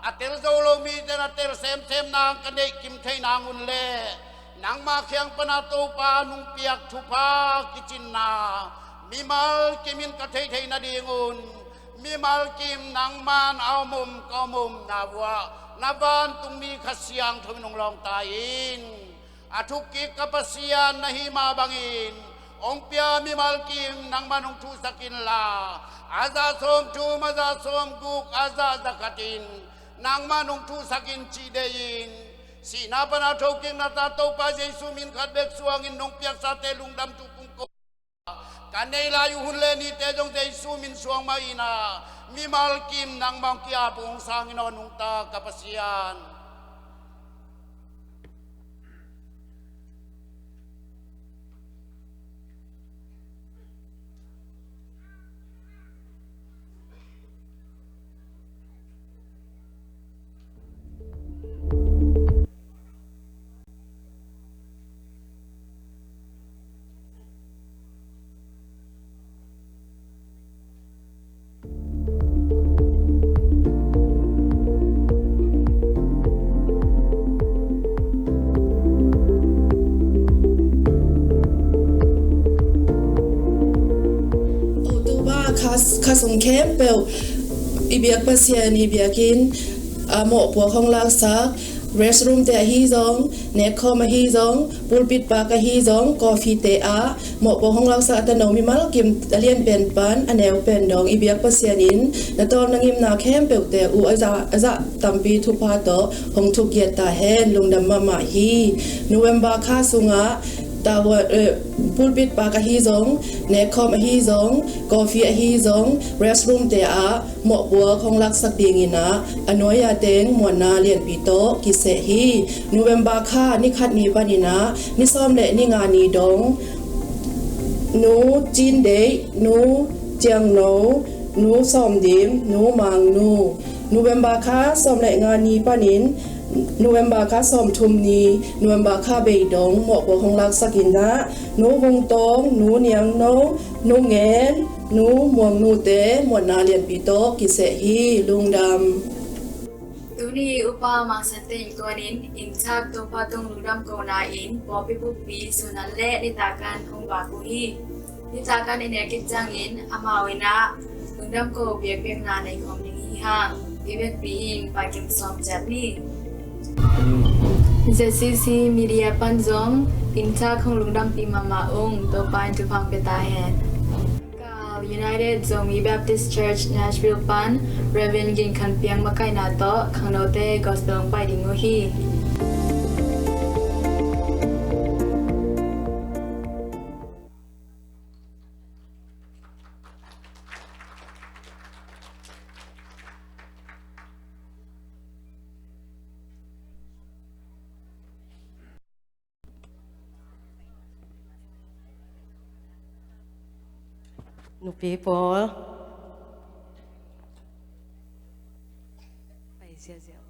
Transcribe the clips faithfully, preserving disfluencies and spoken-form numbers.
A tel zo lo mite na tel semsem nang ka neih kim thei nang un le nangma kiang pana Topa nung piak thupha kicinna mimal kimin ka theithei nadingun mimal kim nangman a om om ka om om na vua na vantungmi Kha Siangtho in hong lawngta in. A thukkik ka Pasian na hi mah bangin hong pia mimal kim nangman hong thuhsak inla a zah sawmthum a zah sawmguk a zah zakhatin nangman hong thuhsak in cih deihin sihna pana thokikna ta Topa Jesu min khat bek suangin nong piaksate lungdam thu kong ko. Ka nei lai uh hun le nite zong Jesu min suang mah inah mimal kim nangmah hong ki-ap uh hong sangin aw nungta ka Pasian. October kha, kha sung khempeuh i biak Pasian i biakinn ah mawhpuak hong laksak, restroom te ahi zong, nekkhawm ahi zong, pulpit pak ahi zong, coffee te ah mawhpuak hong laksak a tano mimal kim a lian pen pan a neu pen dong i biak Pasian in na tawlna ngimna khempeuhte uh a zah, a zah tampi thupha tawh hong thuk giat ta hen. Lungdam mahmah hi. November kha sungah tawa, eh, pulpit pak ahi zong, nekkhawm ahi zong, coffee ahi zong, restroom te ah mawhpuak hong laksak dingin ah a nuai-a teng muanna lianpi tawh kiseh hi. November kha ni khat ni panin ah ni sawm le ni nga ni dong Nu Cin Deih, Nu Ciang No, Nu Sawm Dim, Nu Mang Nu. November kha sawm le nga ni panin November kha sawm thum ni, November kha bei dong mawhpuak hong laksak in ah Nu Vung Tawng, Nu Niang No, Nu Ngen, Nu Muang Nu te muanna lianpi tawh kiseh hi. Lungdam. Tuni upa Mang San Teng tuanin innchak Topa tung lungdam kona in pawlpi bukpi sunan le nitakan hong vak uh hi. Nitakan i nek khit ciangin amau in ah lungdam ko biakpiakna nei khawm ding hi hang. I vekpi in Pai Kim Sawm ciat ni. Z C C Media pan zong innchak hong lungdampih mahmah ung. Topa in thupha hong pia ta hen. Kal United Zomi Baptist Church Nashville pan Reverend Gin Khan Piang makaihna tawh khangnote gospel hong pai ding uh hi. Nupi pawl. Pai ziahziah.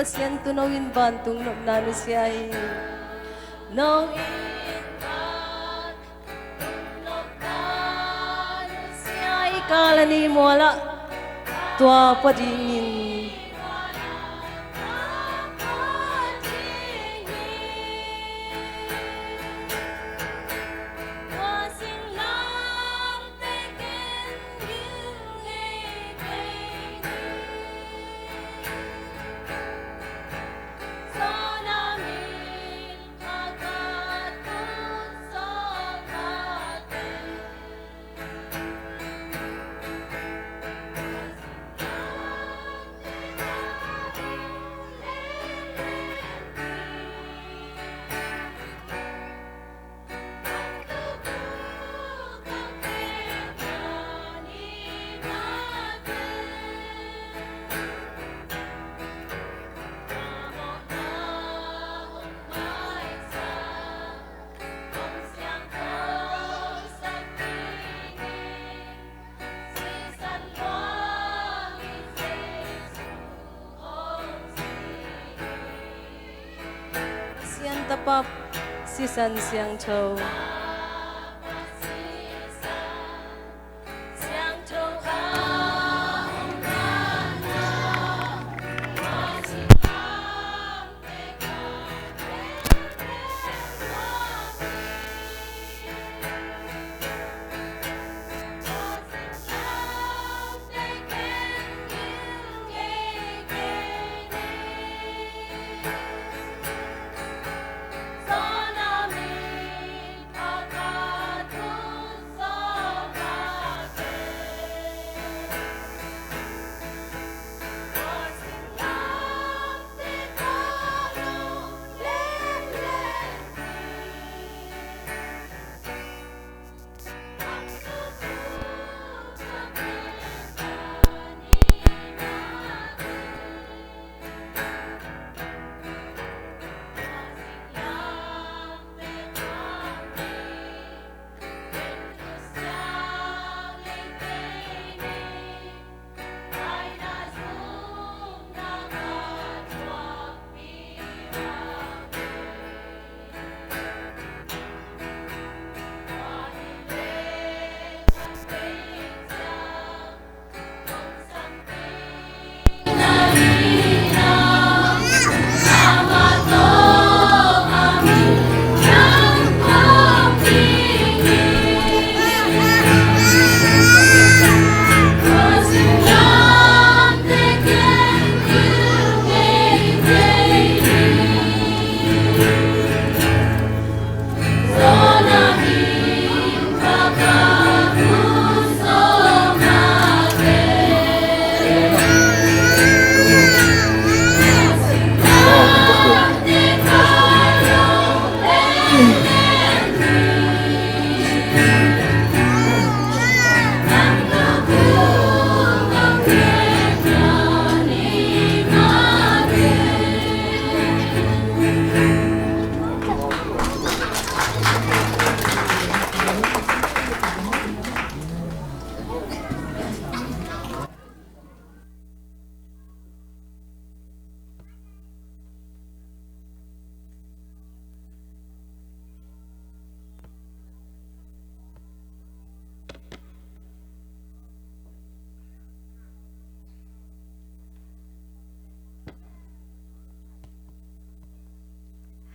Pasian tu nong in vantung nopna nusia hi. Nong in vantung nopna nusia hi. Kal a ni mual ah tua pua dingin. Sian Tapa, Sisan Siangtho.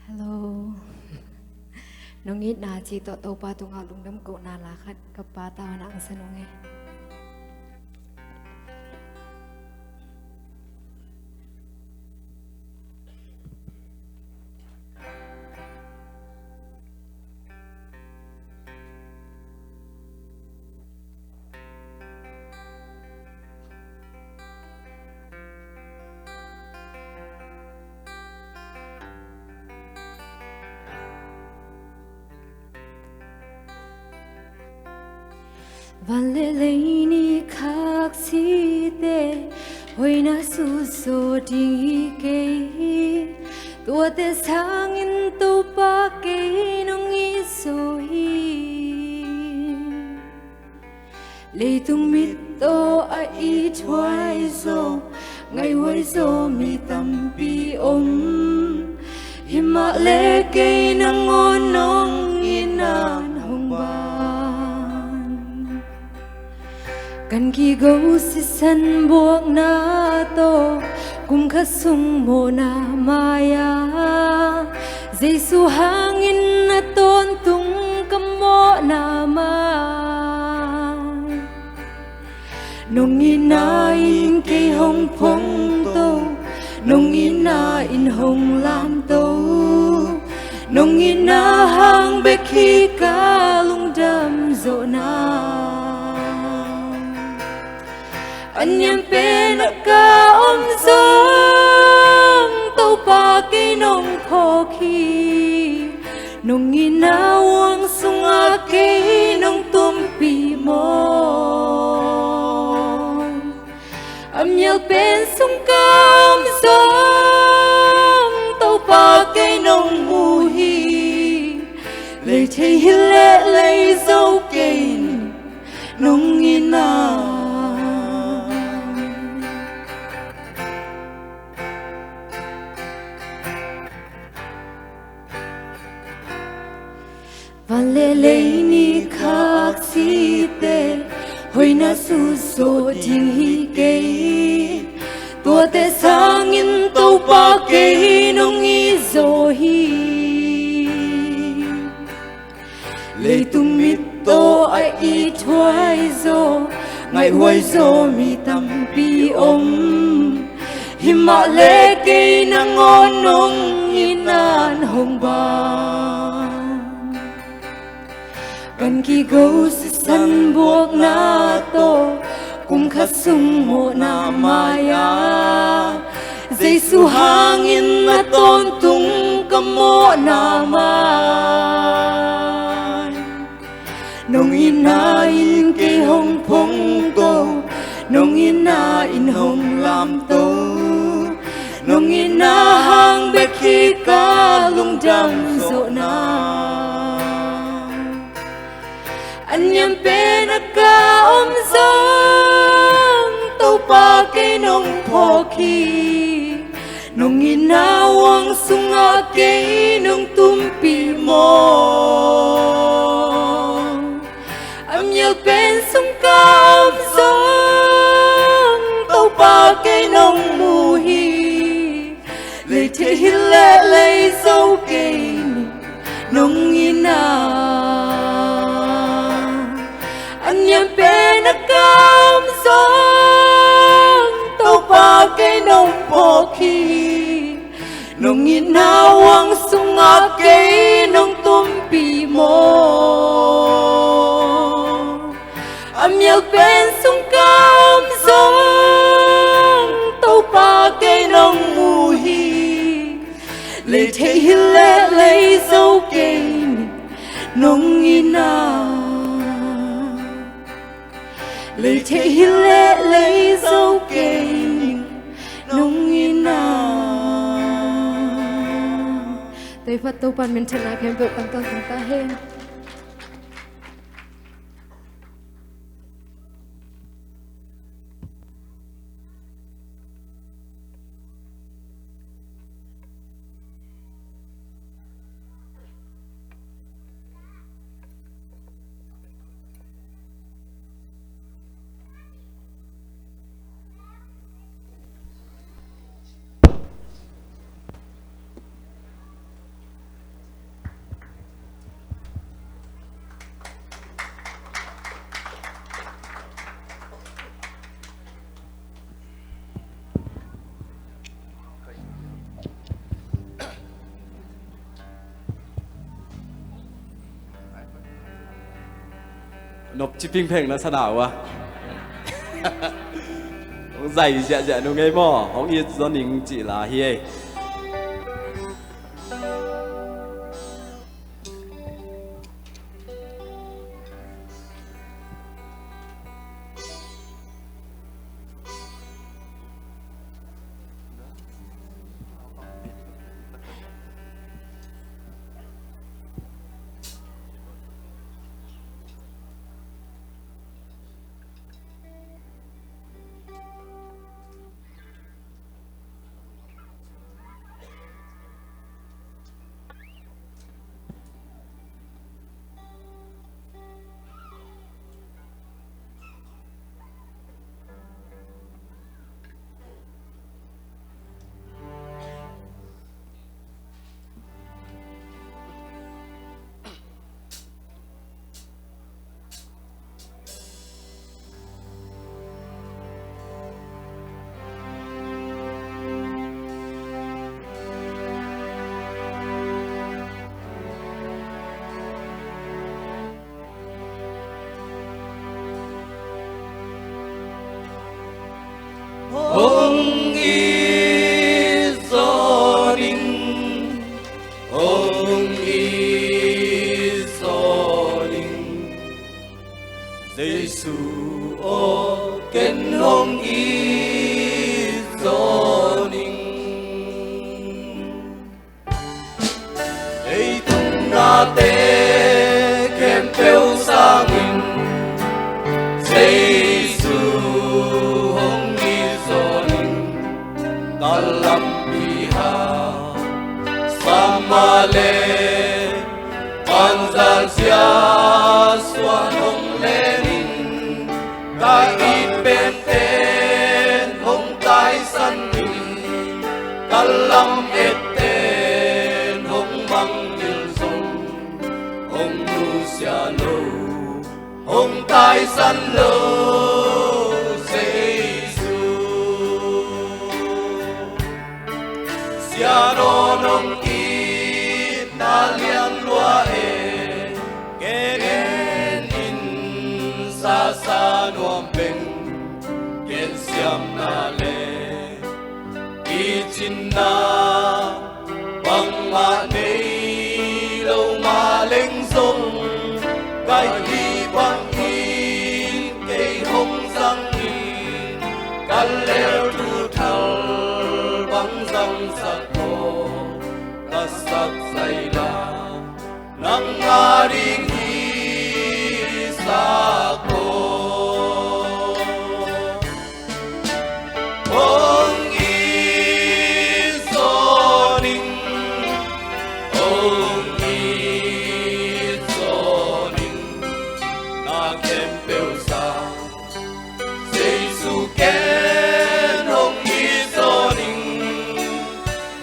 Hello. Nong itna cih tawh Topa tungah lungdam kohna la khat ka pata hong sang nung e. Van le lei ni khak cite hoihna suso ding hi kei hi. Tuate sangin Topa kei nong itzo hi. Leitung mittaw a ithuai zaw, ngaihhuai zaw mi tampi Himah le kei nangawn nong itna in hong ban. Kan kigo sisan buakna tawh kum khat sung mawhna mai-a, Jesu hangin na tawntung ka mawhna mai. Nong itna in kei hong phongto, nong itna in hong lamto, nong itna hang bek hi ka lungdam zawhna. A niam pen a ka om zong Topa kei nong phawk hi. Nong itna uang sungah kei nong tumpih maw? A mial pen sung ka om zong Topa kei nong mu hi. Lei thei hi leh lei zo kei nong itna. Van le lei ni khak site hoihna suzo ding hi kei. Tuate sangin Topa kei nong it zaw hi. Leitung mit tawh a ithuai zaw, ngaihhuai zaw mi tampi om. Himah le kei nangawn nong itna in hong ban. Kan kigo sisan buakna tawh kum khat sung mawhna mai-a, Jesu hangin na tawntung ka mawhna mai. Nong itna in kei hong phongto, nong itna in hong lamto, nong itna hang bek hi ka lungdam zawhna. A niam pen a ka om zong Topa kei nong phawk hi. Nong itna uang sungah kei nong tumpih maw? A mial pen sung ka om zong Topa kei nong mu hi. Lei thei hi leh lei zo kei nong itna. A niam pen a ka om zong Topa kei nong phawk hi. Nong itna uang sungah kei nong tumpih maw? A mial pen sung ka om zong Topa kei nong mu hi. Lei thei hi leh lei zo kei nong itna. Lei thei hi leh lei zo kei nong itna. Tei phat Topa in minthanna khempeuh tangtang tung ta hen. Nop ci pingpheng na sa na uh a. Hong zai ziahziah nung ei maw, hong it zaw ning cih la hi ei. it zaw ning. Jesu aw, ken hong it zaw ning. Leitung nate khempeuh sangin Jesu hong it zaw ning. Ka lampi hang sam mah leh, vanzat siasuan hong lem in. Ka it pente'n hong taisan in, ka lamette'n hong mangngilh zong, hong nusia lo, hong taisan lo Jesu. Sia Nawn hong itna lianlua e, ken in sasa nuam beng, ken siamna le kicinna bangmah nei lo mah leng zong, ka hih bangin kei hong zang in, ka lel thu thal bang zangsak aw, ka sak zai la, nang a ding hi sak aw. Hong it zaw ning, hong it zaw ning, na khempeuh sang Jesu ken hong it zaw ning.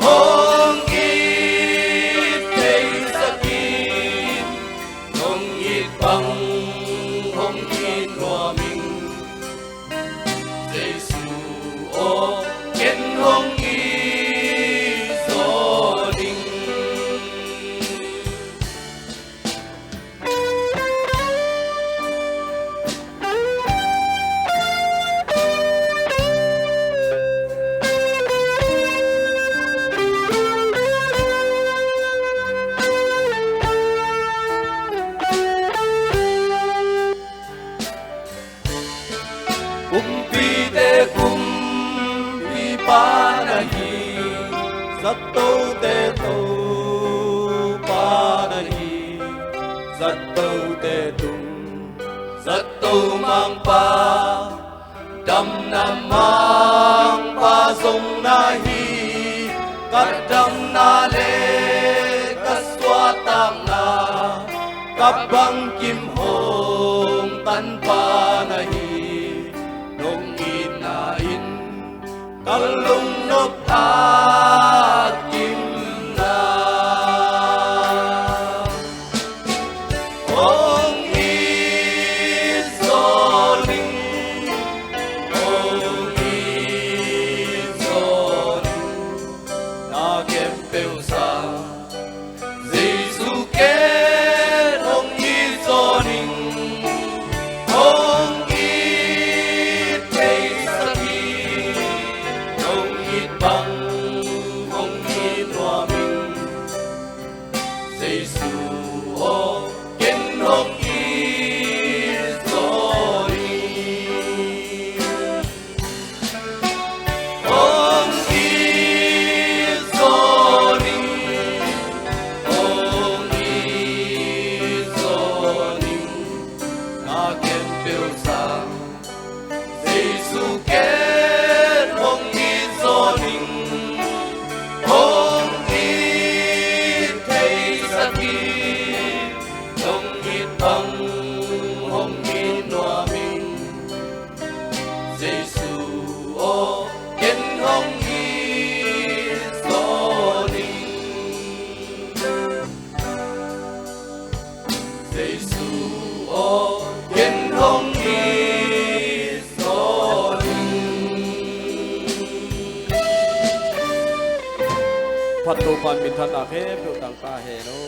Hong it theisak in, hong it bang hong it nuam ing. Jesu aw, ken hong it zaw ning. Kumpite Kumpipa na hi, zatote Topa na hi, zatote tung zato Mangpa, damna Mangpa zong na hi, ka damna le ka suahtakna, ka bangkim hong tanpa na hi. Nong itna in ka lungnop a kimna. Hong it zaw ning, hong it zaw ning, na khempeuh sang Jesu ken hong it zaw ning. Hong it theisak in, hong it bang hong it nuam ing. Jesu aw, ken hong it zaw ning. Hong it zaw ning, hong it zaw ning, na khempeuh sang Jesu ken hong it zaw ning. Hong it theisak in, hong it bang hong it nuam ing. Jesu aw, ken hong it zaw ning. Jesu aw, ken hong it zaw ning. Phat Topa'n minthanna khempeuh tang ta hen aw.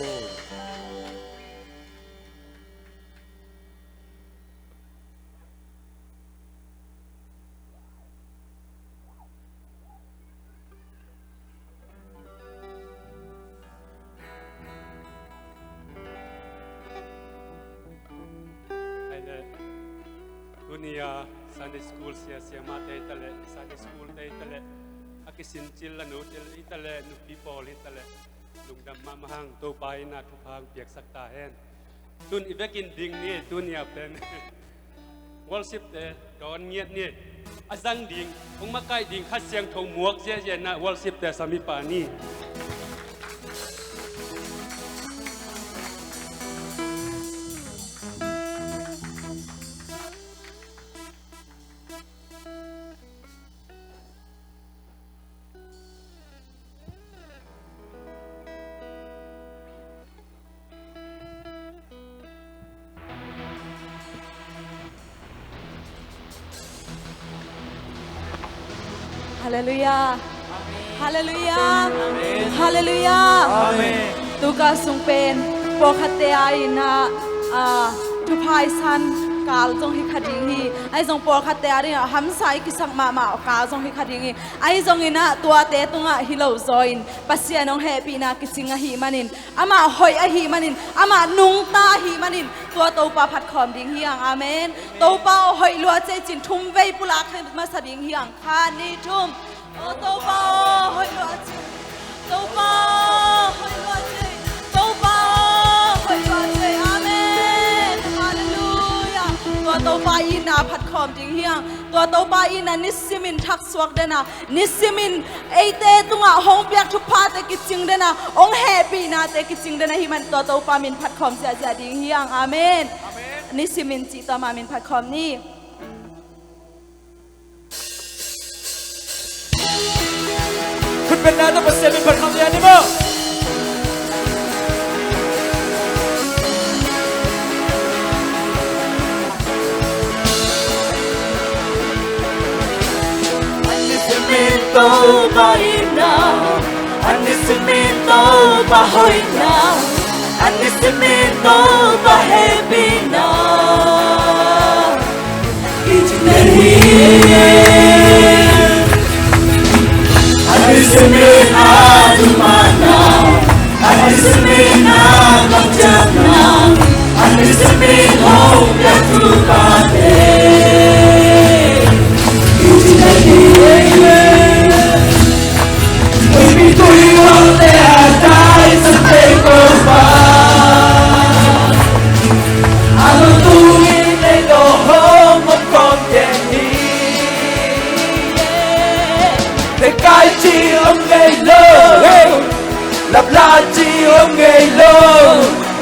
Nia Sunday school sia, siamah te hi ta leh, Sunday school te hi ta leh, a kisincil la nu te hi ta leh, nupi pawl hi ta leh, lungdam mahmah hang. Topa in a thupha hong piaksak ta hen. Tun i vekin ding ni, tunia pen worship te dawn ngiat ni. A zang ding, hong makaih ding Kha Siangtho muak ziahziah na worship te sam hi pah ni. Halleluiah. Halleluiah. Halleluiah. Amen. Tuka sung pen pawlkhatte a in ah, ah, thupha i san kal zong hi kha ding hi. Ahi zong pawlkhatte a ding ah hamsa i kisak mahmah kal zong hi kha ding hi. Ahi zongin ah tuate tungah hi lo zaw in Pasian hong hehpihna kicing ahih manin, amah hoih ahih manin, amah nungta ahih manin, tua Topa phatkhawm ding hi hang. Amen. Topa aw, hoih lua cei cin thum vei pulak masa ding hi hang. Khat, nih, thum. Aw Topa aw, hoih lua cei. Topa aw, hoih lua cei. Topa aw, hoih lua cei. Amen. Halleluiah. Tua Topa in a phatkhawm ding hi hang. Tua Topa in a nisimin thaksuak den a, nisimin eite tungah hong piak thuphate kicing den a, hong hehpihnate kicing den ahih man tua Topa min phatkhawm ziahziah ding hi hang. Amen. Nisimin cih tua ma min phatkhawm ni. Khut bengna tawh Pasian min phatkhawm ni maw. A nisimin Topa itna, a nisimin Topa hoihna, a nisimin Topa hehpihna kicing den hi. A nisimin a thumanna, a nisimin a kamciamna, a nisimin hong piak thuphate kicing den hi. Huipi tui huangte a taisan thei Topa, a lungtungin ei tawh hong omkhawm den hi. Thekai cih om ngei lo, hey! Lapla cih om ngei lo,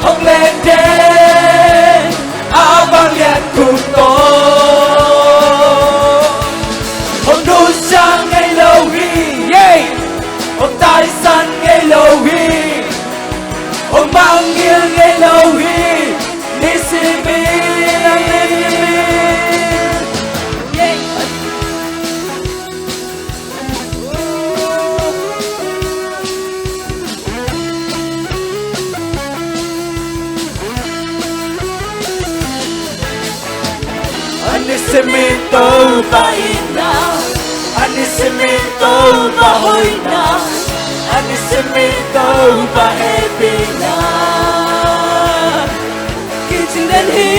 hong len den a vanglian khut tawh. Hong nusia ngei lo hi, yeah! Hong taisan ngei lo hi, hong mangngilh ngei lo hi, nisimin, nisimin. Yeah! A nisimin Topa itna, a nisimin Topa hoihna, a nisimin Topa hehpihna kicing den hi.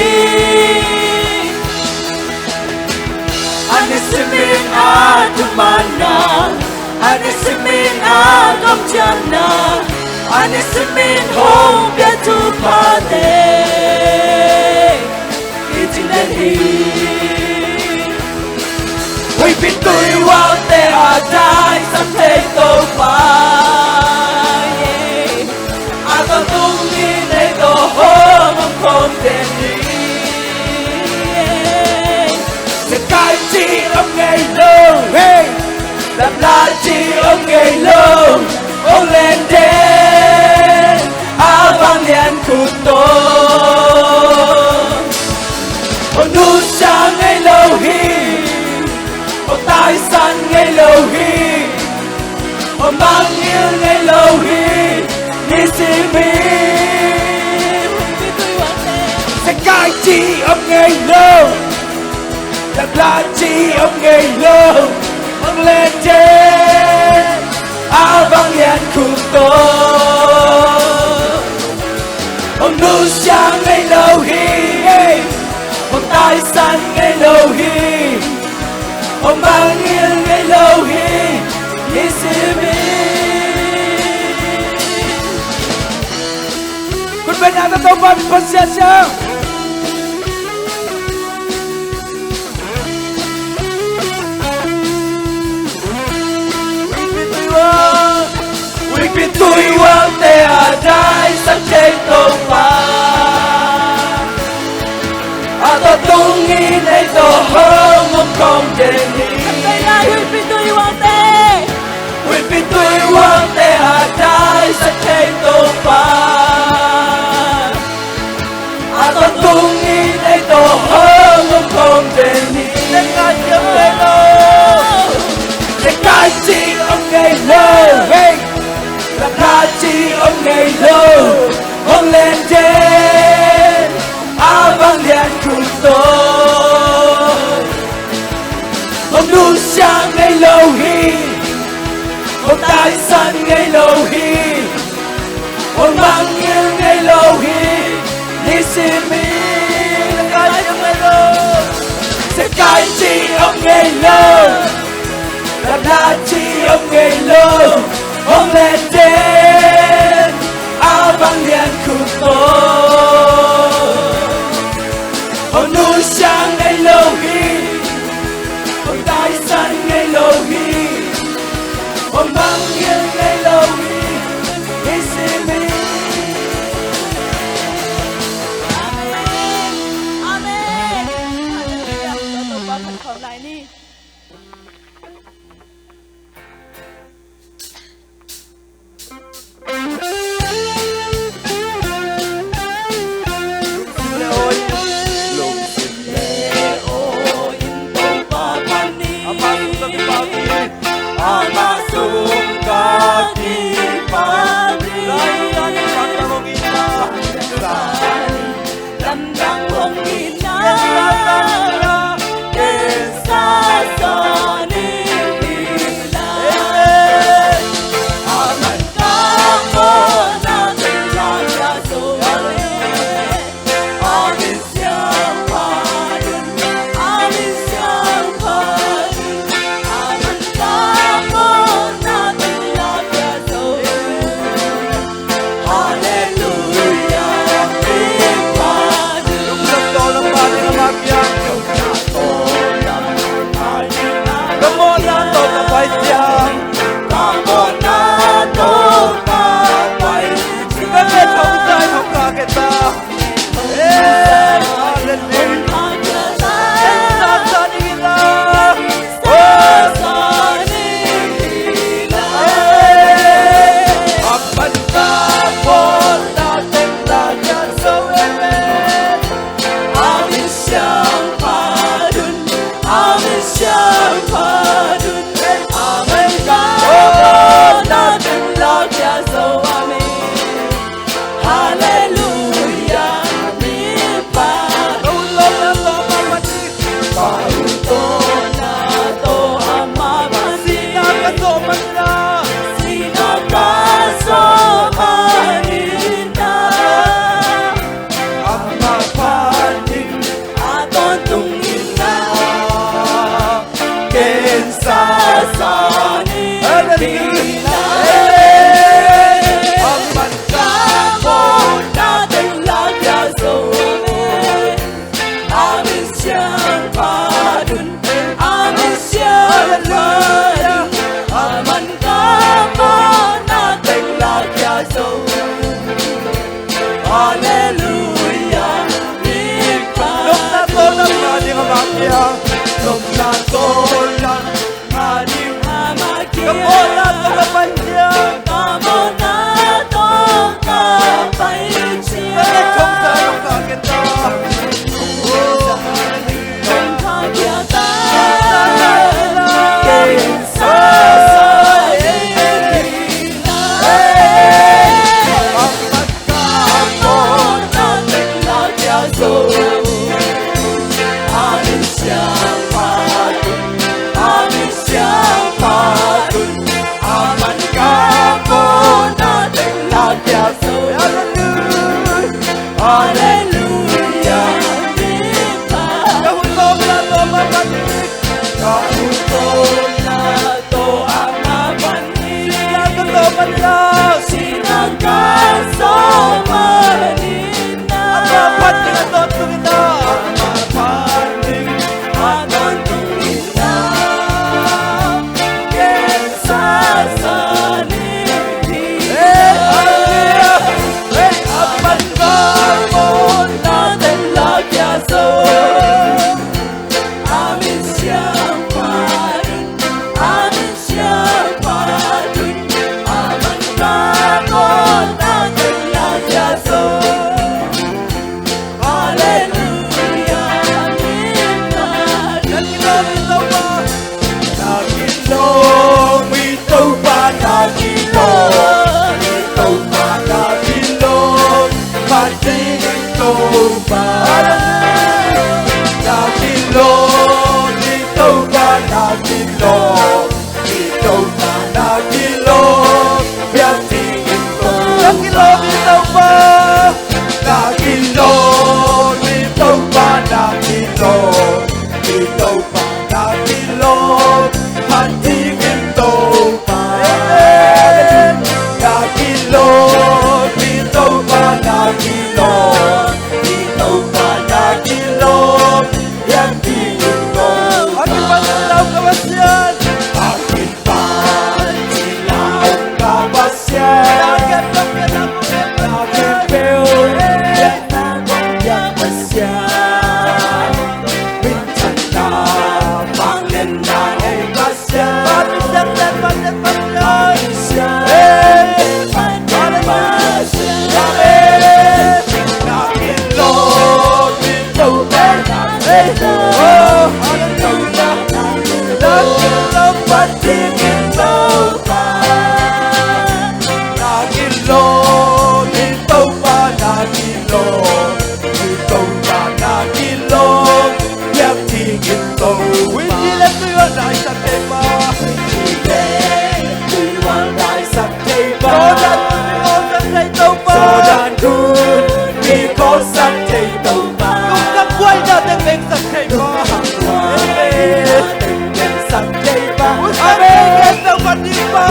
A nisimin a thumanna, a nisimin a kamciamna, a nisimin hong piak thuphate kicing den hi. Huipi tui huangte a taisan thei Topa, yeah. A lungtungin ei tawh hong omkhawm den hi. Thekai cih om ngei lo, hey! Lapla cih om ngei lo, hong len den a vanglian khut tawh. Hong nusia ngei lo hi, hong taisan ngei lo hi, hong mangngilh ngei lo hi, nisimin. Thekai cih om ngei lo, lapla cih om ngei lo, hong len den a vanglian khut tawh. Hong nusia ngei lo hi, hey! Hong taisan ngei lo hi, hong mangngilh ngei lo hi, nisim in. Khut beng a, Topa min phat siasia. Huihpi tuihualte a daisak thei Topa, a tawntung in ei tawh hong om kawm den ni. Huihpi tuihualte, huihpi tuihualte a daisak thei Topa, a tawntung in ei tawh hong om kawm den ni. Nek na ci om ngei lo, nek na ci om ngei lo, hey. Nek na ci om ngei lo, hong len den, a vang lian khuk tawh. Hong nusiang ngei lo hi, hong taisan ngei lo hi, hong mangngilh ngei lo hi, nisim in. Nek na ci om ngei lo, nek na ci om ngei lo, nek na ci om ngei lo, hong len den, a vang lian khuk tawh. Hong nusiang ngei lo hi, hong taisan ngei lo hi, hong mangngilh ngei lo hi, nisim in. Amen. Amen. Halleluia. Topa phat khawm lai ni. Halleluia, mi pa. Paul tawh na tawh amah pan. Sihna ka sawh manin ah. Sihna ka sawh manin ah. Amah panin. A tawntung in ah. Ken sasa ni. Hallelujah. Amen. Aman ka mawhna teng la pia zo. A min siangpa'n, a min siangpa'n. Aman ka mawhna teng la pia zo. Halleluia, mi pa. Nopna tawh lam nga ding a vang pia. Nopna tawh lam nga ding. Ka mawhna tawh ka pai ciang. Ka mawhna tawh ka pai ciang. Ka thong sa ka kenta. Thong ka kia ta. Ken sa sa. Halleluia, mi pa. Topa, na kilawm, i Topa na kilawm, i Topa na kilawm, biak ding in Topa. Na kilawm i Topa, na kilawm i Topa, na kilawm i Topa na kilawm, phat ding in Topa. Amen. Na kilawm i Topa na kilawm, i Topa na kilawm, biak ding in Topa. Happy birthday, Lau Sebastian. Happy birthday, Lau Sebastian. Kilawm i Topa na kilawm, i Topa na kilawm, biak ding in Topa. Wi ti le tui wan daisak thei pa. Wi ti le tui wan daisak thei pa. Sawdan tun i kawlsak thei Topa. Sawdan tun i kawlsak thei Topa. Lungtang buaina teng veksak thei pa. Lungtang buaina teng veksak thei pa. Amen. Amen. Topa ni pa.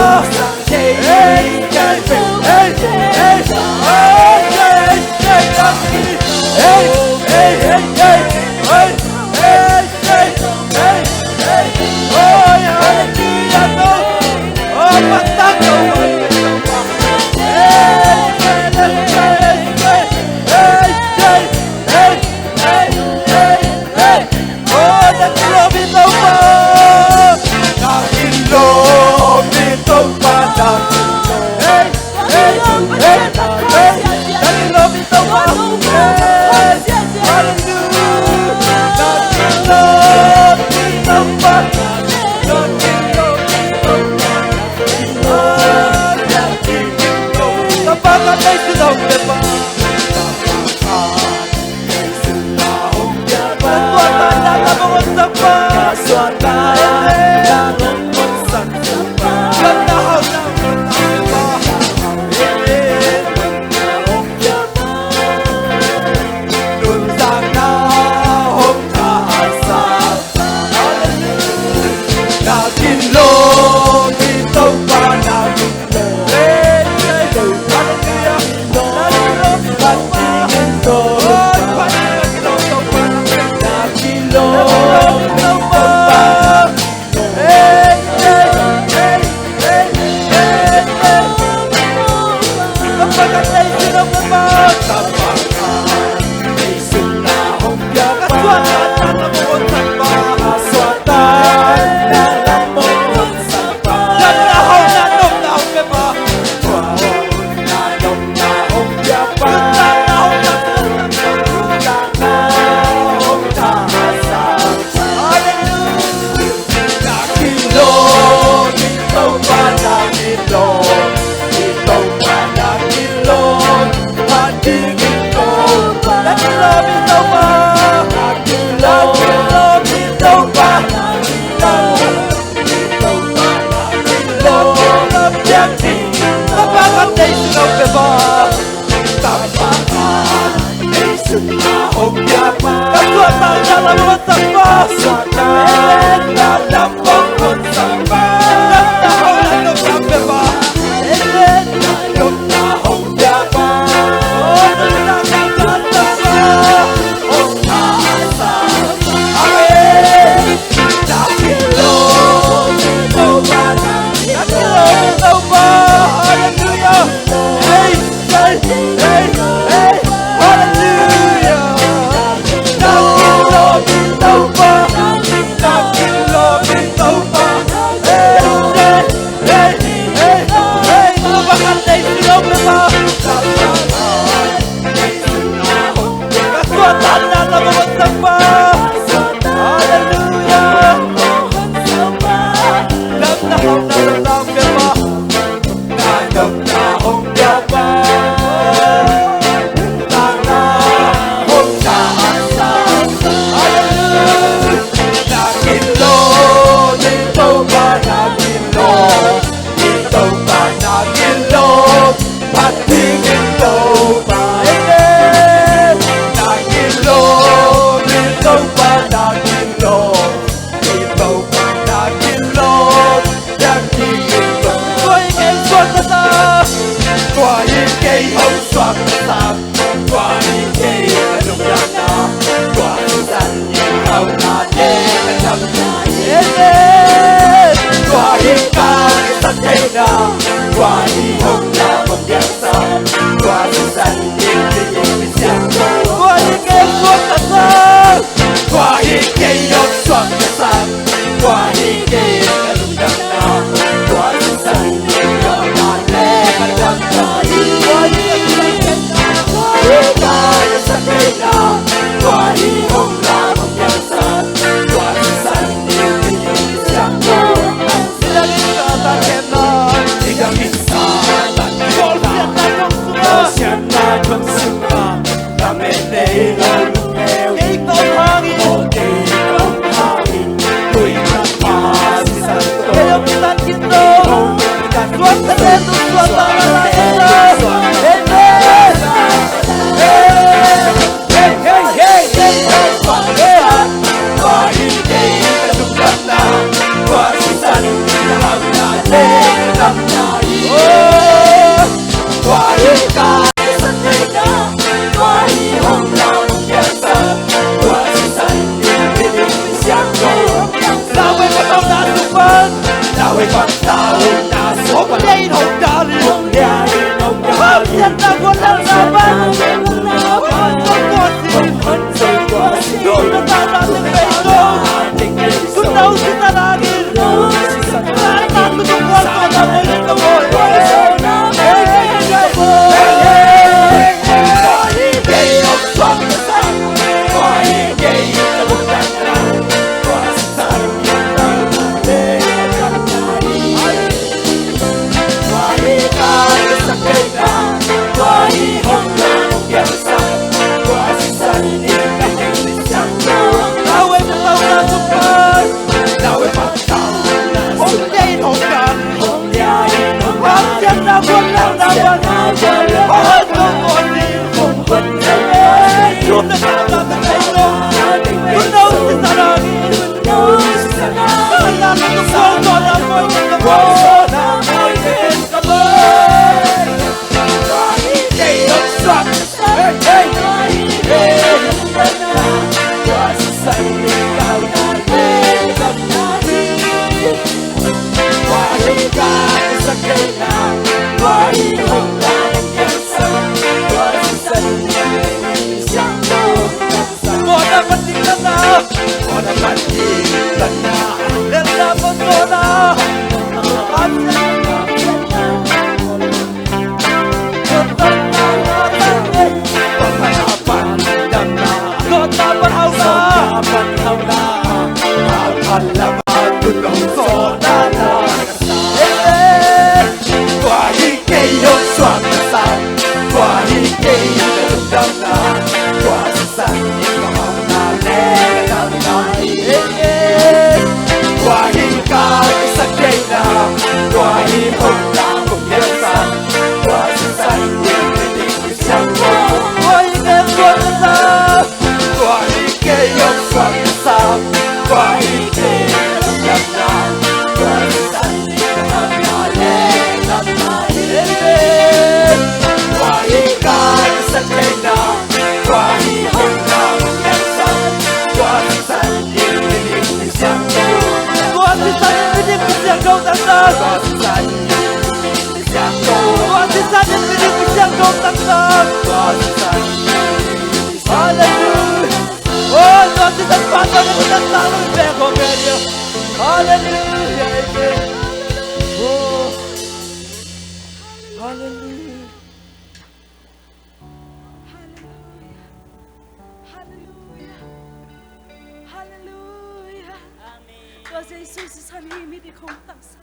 Tua Jesu sisan hi midik hong taksa.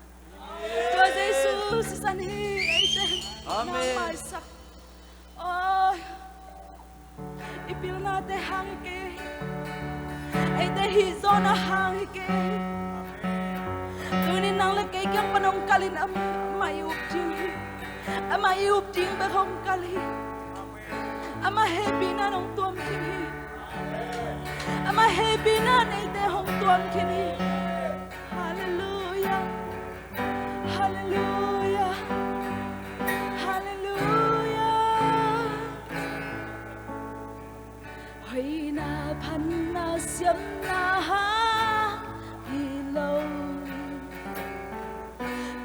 Tua Jesu sisan hi eite. Amen. Nang maisak. Oi. I pilnate hang hi kei. Eite hih zawhna hang hi kei. Tunin nang le kei kiang pan hong kalhin amah i up ding hi. Amah i up ding bek hong kal hi. Amah hehpihna in hong tuam khin hi. Amah hehpihna in eite hong tuam khin hi. Halleluiah. Halleluiah. Halleluiah. Hoihna phatna siamna hang hi lo.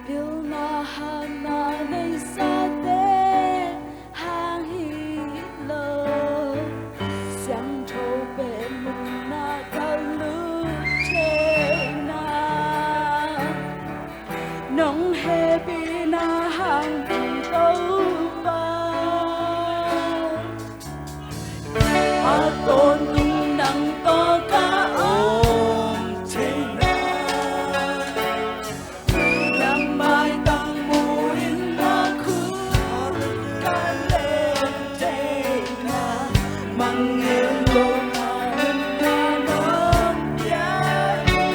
Pilna hamna neisate hang hi lo. Siangtho pen nunna kallut theihna nong hehpihna hang hi Topa. A tawntung nang tawh ka om theihna, na maitang mu-in na khut ka lem theihna, mangngilh lohna hun na nong pia hi.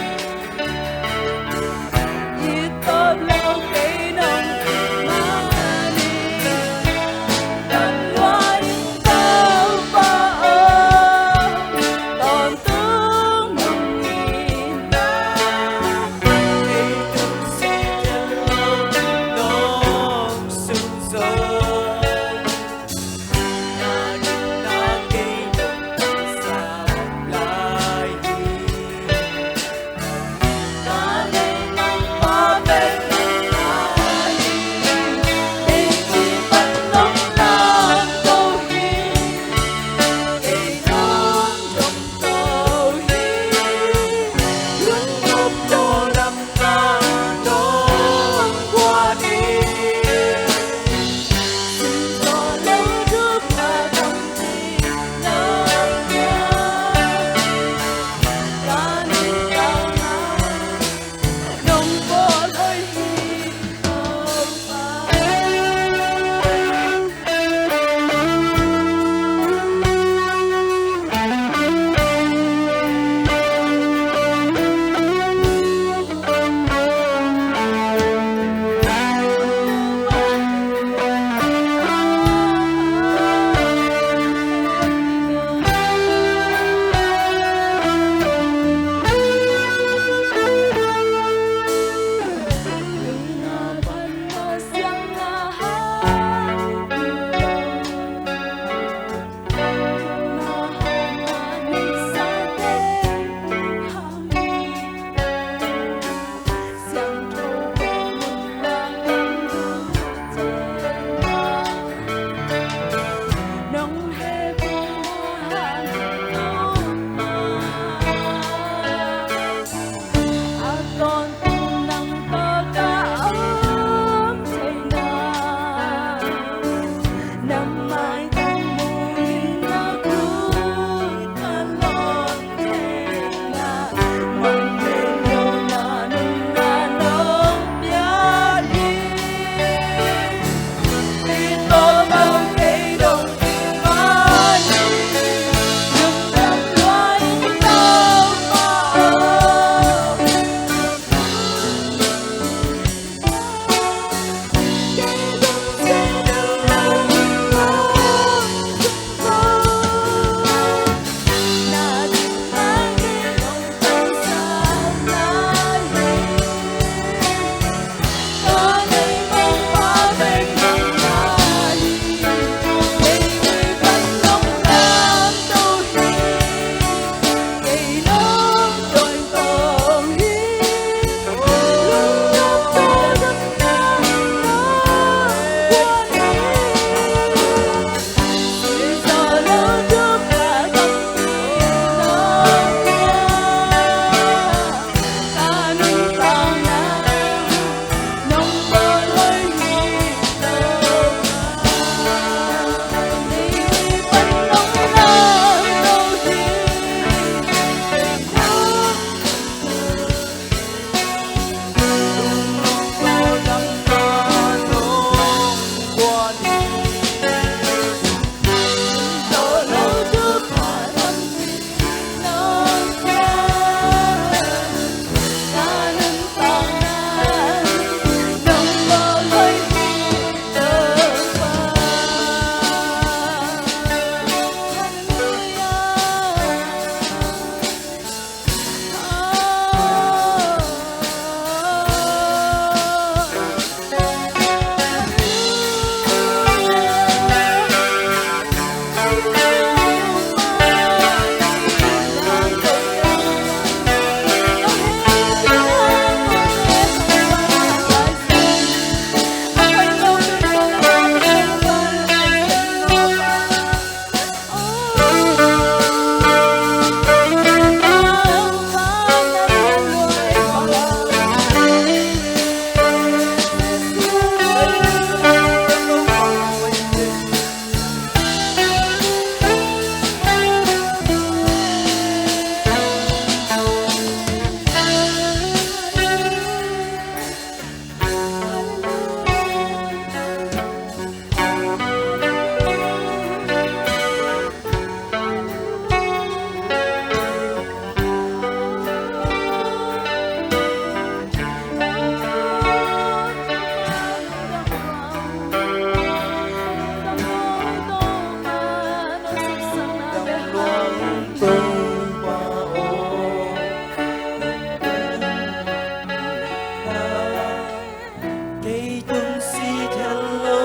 Kei tung si thei lo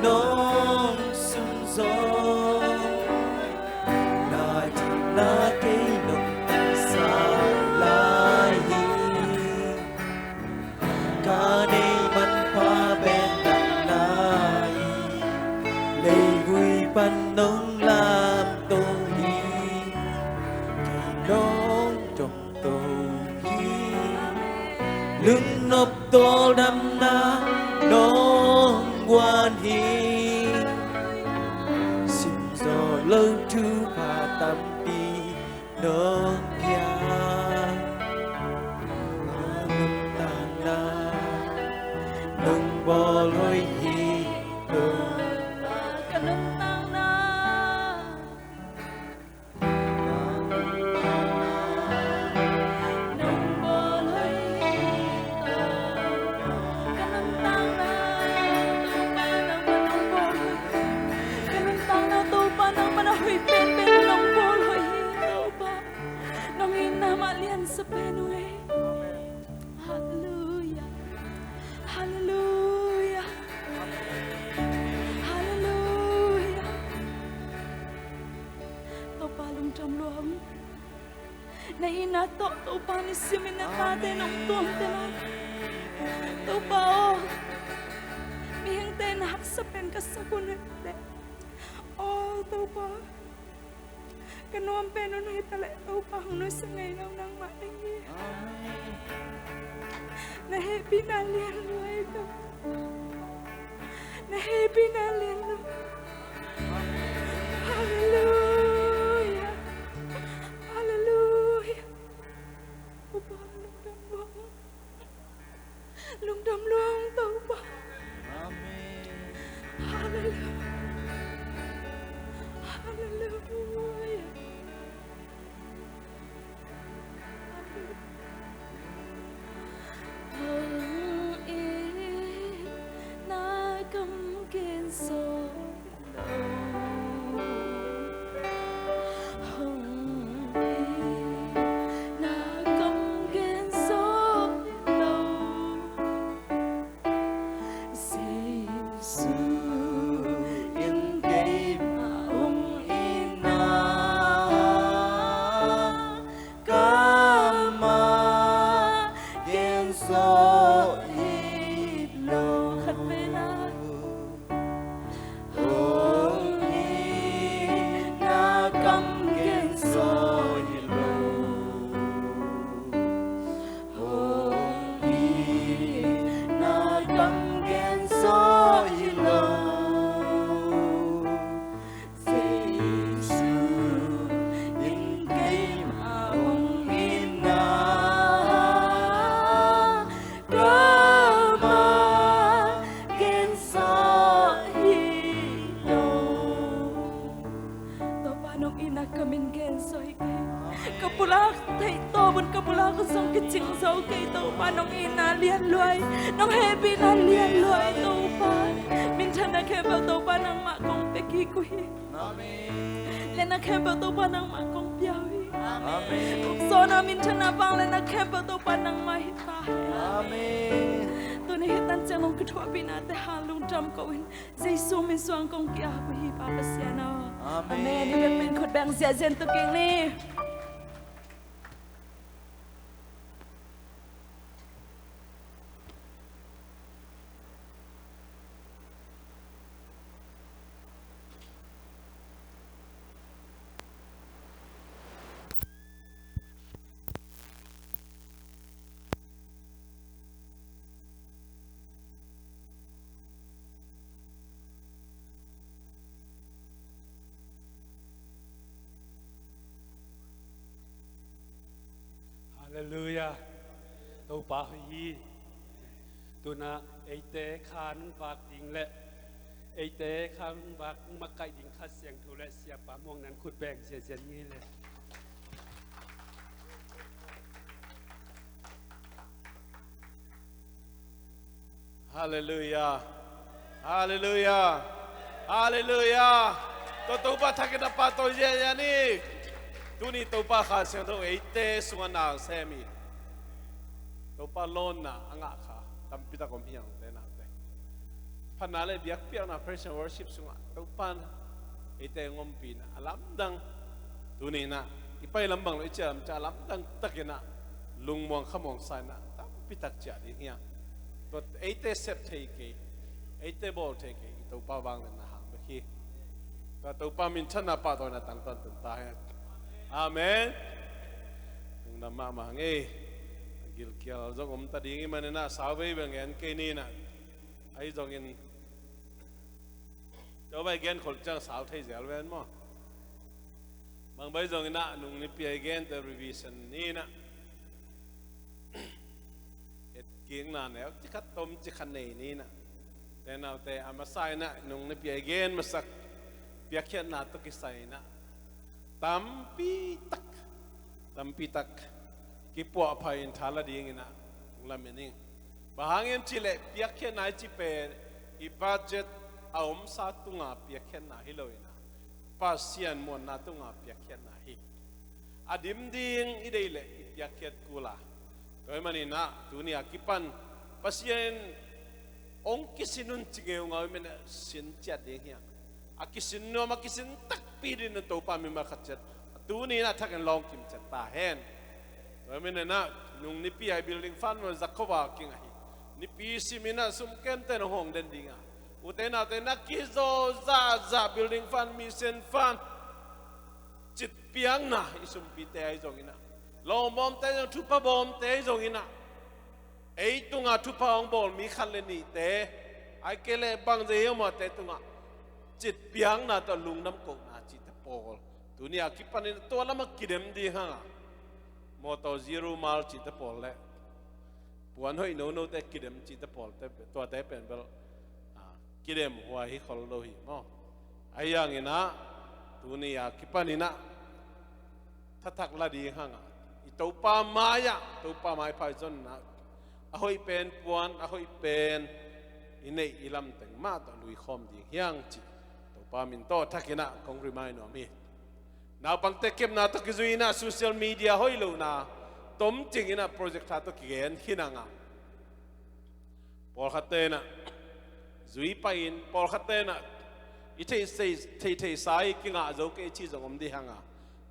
nong sunzawm, na ding na kei nong sa lai hi. Ka nei manpha pen nang na hi, leivui pan nong lamto hi. Kei nong dong to hi. Lungnop tawldamna nong guan hi. Simzaw lo thupha tampi nong pia. Nuntakna nong bawl hoih hi. Ka nuntakna Halleluia. Halleluia. Halleluia. Topa lungdam lua ung. Na itna tawh Topa nisimin na tate nong tuamte lai. Topa aw, mihingte na haksa pen ka sak un hi leh, aw Topa, ka nuam pen un hi ta leh Topa hong nusia ngei lo nangmah na hi. Na hehpihna lian lua hi Topa. Na hehpihna lian lua. Halleluia. Halleluia. Topa lungdam lua ung. Lungdam lua ung Topa. Amen. Halleluia. Halleluia. Hong itna kam gen sawh lo. Hong itna kam gen sawh lo. Jesu in keimah hong itna kamah gen sawh hi lo. Khat vei na. Hong itna kam gen sawh hi lo. Hong itna kam gen sawh hi lo. Jesu in keimah hong itna kamah gen sawh hi lo. Topa nong itna kam in gen sawh hi kei. Ka pulak theih tawp un ka pulak zong kicing zo kei Topa nong itna lian lua hi. Nong hehpihna lian lua hi Topa. Minthanna khempeuh Topa nangmah kong pia kik uh hi. Amen. Lianna khempeuh Topa nangmah kong pia uh hi. Amen. Ukzawhna minthanna vangliatna khempeuh Topa nangmah hi ta hen. Amen. Tuni hih tan ciang nong kithuahpihnate hang lung Ṭam ko in Jesu min suang kong ki-ap uh hi, Pa Pasian aw. Amen. Amen. I biakpiak in khut beng ziahziah tuk ing ni. Halleluiah. Topa hoih hi. Tuna eite khan vak ding le eite khan vak makaih ding Kha Siangtho le Siapa Muang nan khut beng ziahziah ni le. Halleluiah. Halleluiah. Halleluiah. Tua Topa thakin a pahtawi ziahziah ni. Tuni Topa Kha Siangtho eite sungah na sem hi. Topa lawnna a ngah kha tampitak om hi hang, ute naute. Phatna le biakpiakna, praise and worship sungah Topa in eite hong ompihna a lamdang. Tuni in ah i pai lam bang lo i ciah lam ciah a lamdang takin ah lungmuang khamuang sa in ah tampitak ciah ding hi hang. Tua eite sep thei kei, eite bawl thei kei, i Topa vangliatna hang bek hi. Tua Topa minthanna pahtawina tangtawn tung ta hen. Amen. Lungdam mahmah hang ei. Gilkial zong om ta ding i hih manin ah sau vei beng en kei ni in ah. Ahi zongin tua bai gen khol ciang sau thei zel ven maw? Bang bai zongin ah nung nipi a i gente revision ni in ah, etkikna neu ci khat tom ci khat nei ni in ah, ute naute, a masa in ah nung nipi a i gen masak piakkhiatna tawh kisai in ah tampi tak, tampi tak kipuahpha in tha la dingin ah hong lamen ing. Bang hang hiam cih leh piakkhiatna i cih pen i budget a omsa tunga piakkhiatna hi lo in ah, Pasian muanna tunga piakkhiatna hi. A dim ding i deih leh i piakkhiat kul a. Tua ahih manin ah tuni a kipan Pasian hong kisin un ci ngeungau i hih manin ah sin ciat ding hi hang. A kisin nuam, a kisin takpi dingin Topa mimal khat ciat tuni in ah thakin lawng kim ciat ta hen. Tua ahih manin ah nung nipi a i building fund maw, za khuavak kingah hi. Nipi simin ah sum kemten hong den ding a, ute naute, na kizaw zahzah building fund, mission fund, citpiakna i sumpite ahi zongin ah, lawngbawmte ahi zong, thupha bawmte ahi zongin ah, ei tungah thupha hong bawl mi khat le nihte, ahih kei leh bangzah hiam, amaute tungah citpiakna tawh lungdam kohna cihte pawl tuni a kipanin tua lamah kidem ding hang a, mawtaw zero mile cihte pawl le puan hoih nonote kidem cihte pawlte, tuate pen bel, ah, kidem huai hi khol lo hi maw? Ahi hangin ah tuni a kipanin ah thathak la ding hang a, i Topa mai-ah, Topa maipha i zon in ah, a hoih pen puan, a hoih pen i neih i lamteng mah tawh luikhawm ding hi hang cih Topa min tawh thakin ah kong remind nuam hi. Naupangte kepna tawh kizui in ah social media hoih lohna tomcing in ah projector tawh kigen khin hang a, pawlkhatte in ah zui pai-in, pawlkhatte in ah i theihtheihsa hi, kingah zo kei cih zong om ding hang a,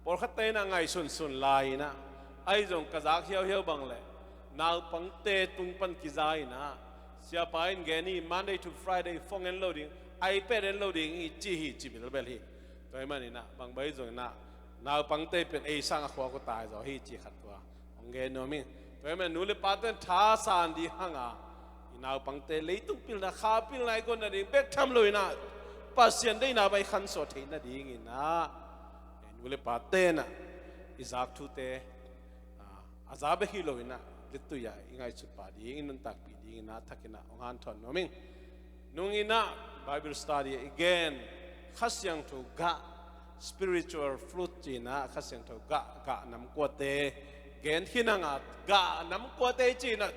pawlkhatte in ah ngaihsunsun lai in ah, ahi zong ka zak hiauhiau bang leh naupangte tung pan kiza in ah, siapa in gen hi, Monday to Friday phone en lo ding, iPad en lo ding hi ci hi, ci bilbel hi. Tua ahih manin ah bang bai zong in ah naupangte pen ei sang a khuak uh tai zaw hi ci khat tua hong gen nuam hi. Tua ahih manin nu le pate in thasan ding hang a, i naupangte leitung pilna, kha pilna i guan nading bek tham lo in ah, Pasian deihna bang i khansuah theih nadingin ah, nu le pate in ah i zak thute, ah, a za bek hi lo in ah, littui ah i ngaihsut pah ding, i nuntakpih dingin ah thakin ah hong hanthawn nuam ing. Nung in ah Bible study ah i gen Kha Siangtho gah, spiritual fruit ci in ah Kha Siangtho gah, gah namkuate gen khin hang a, gah namkuate ci in ah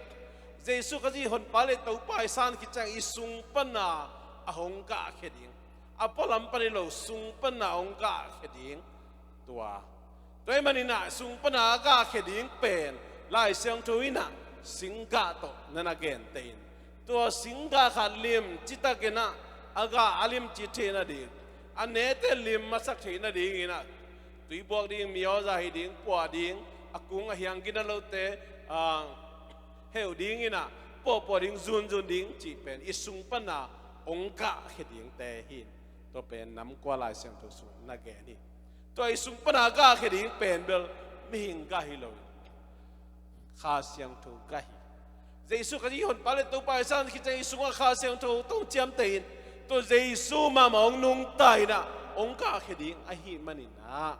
Jesu Khazih Honpa le Topa i san khit ciang i sung pan a, a hong gahkhia ding, a pualam pan hi lo, sung pan a hong gahkhia ding. Tua, tua ahih manin ah sung pan a gahkhia ding pen Lai Siangtho in ah singgah tawh na na genteh in, Tua singgah khat limci takin ah a gah a limci theih nading, a nete lim masak theih nadingin ah tuibuak ding, mioza hi ding, puah ding, a kung a hiang gina lote, ah, heuh dingin ah puahpuah ding, zunzun ding cih pen i sung pana hong gahkhia dingte hi. Tua pen nam kua Lai Siangtho sung na gen hi. Tua i sung pana gahkhia ding pen bel mihing gah hi lo, Kha Siangtho gah hi. Jesu Khazih i honpa le Topa i san khit ciang i sungah Kha Siangtho tawh hong ciamteh in, tua Jesu mahmah hong nungta in ah hong gahkhia ding ahih manin ah,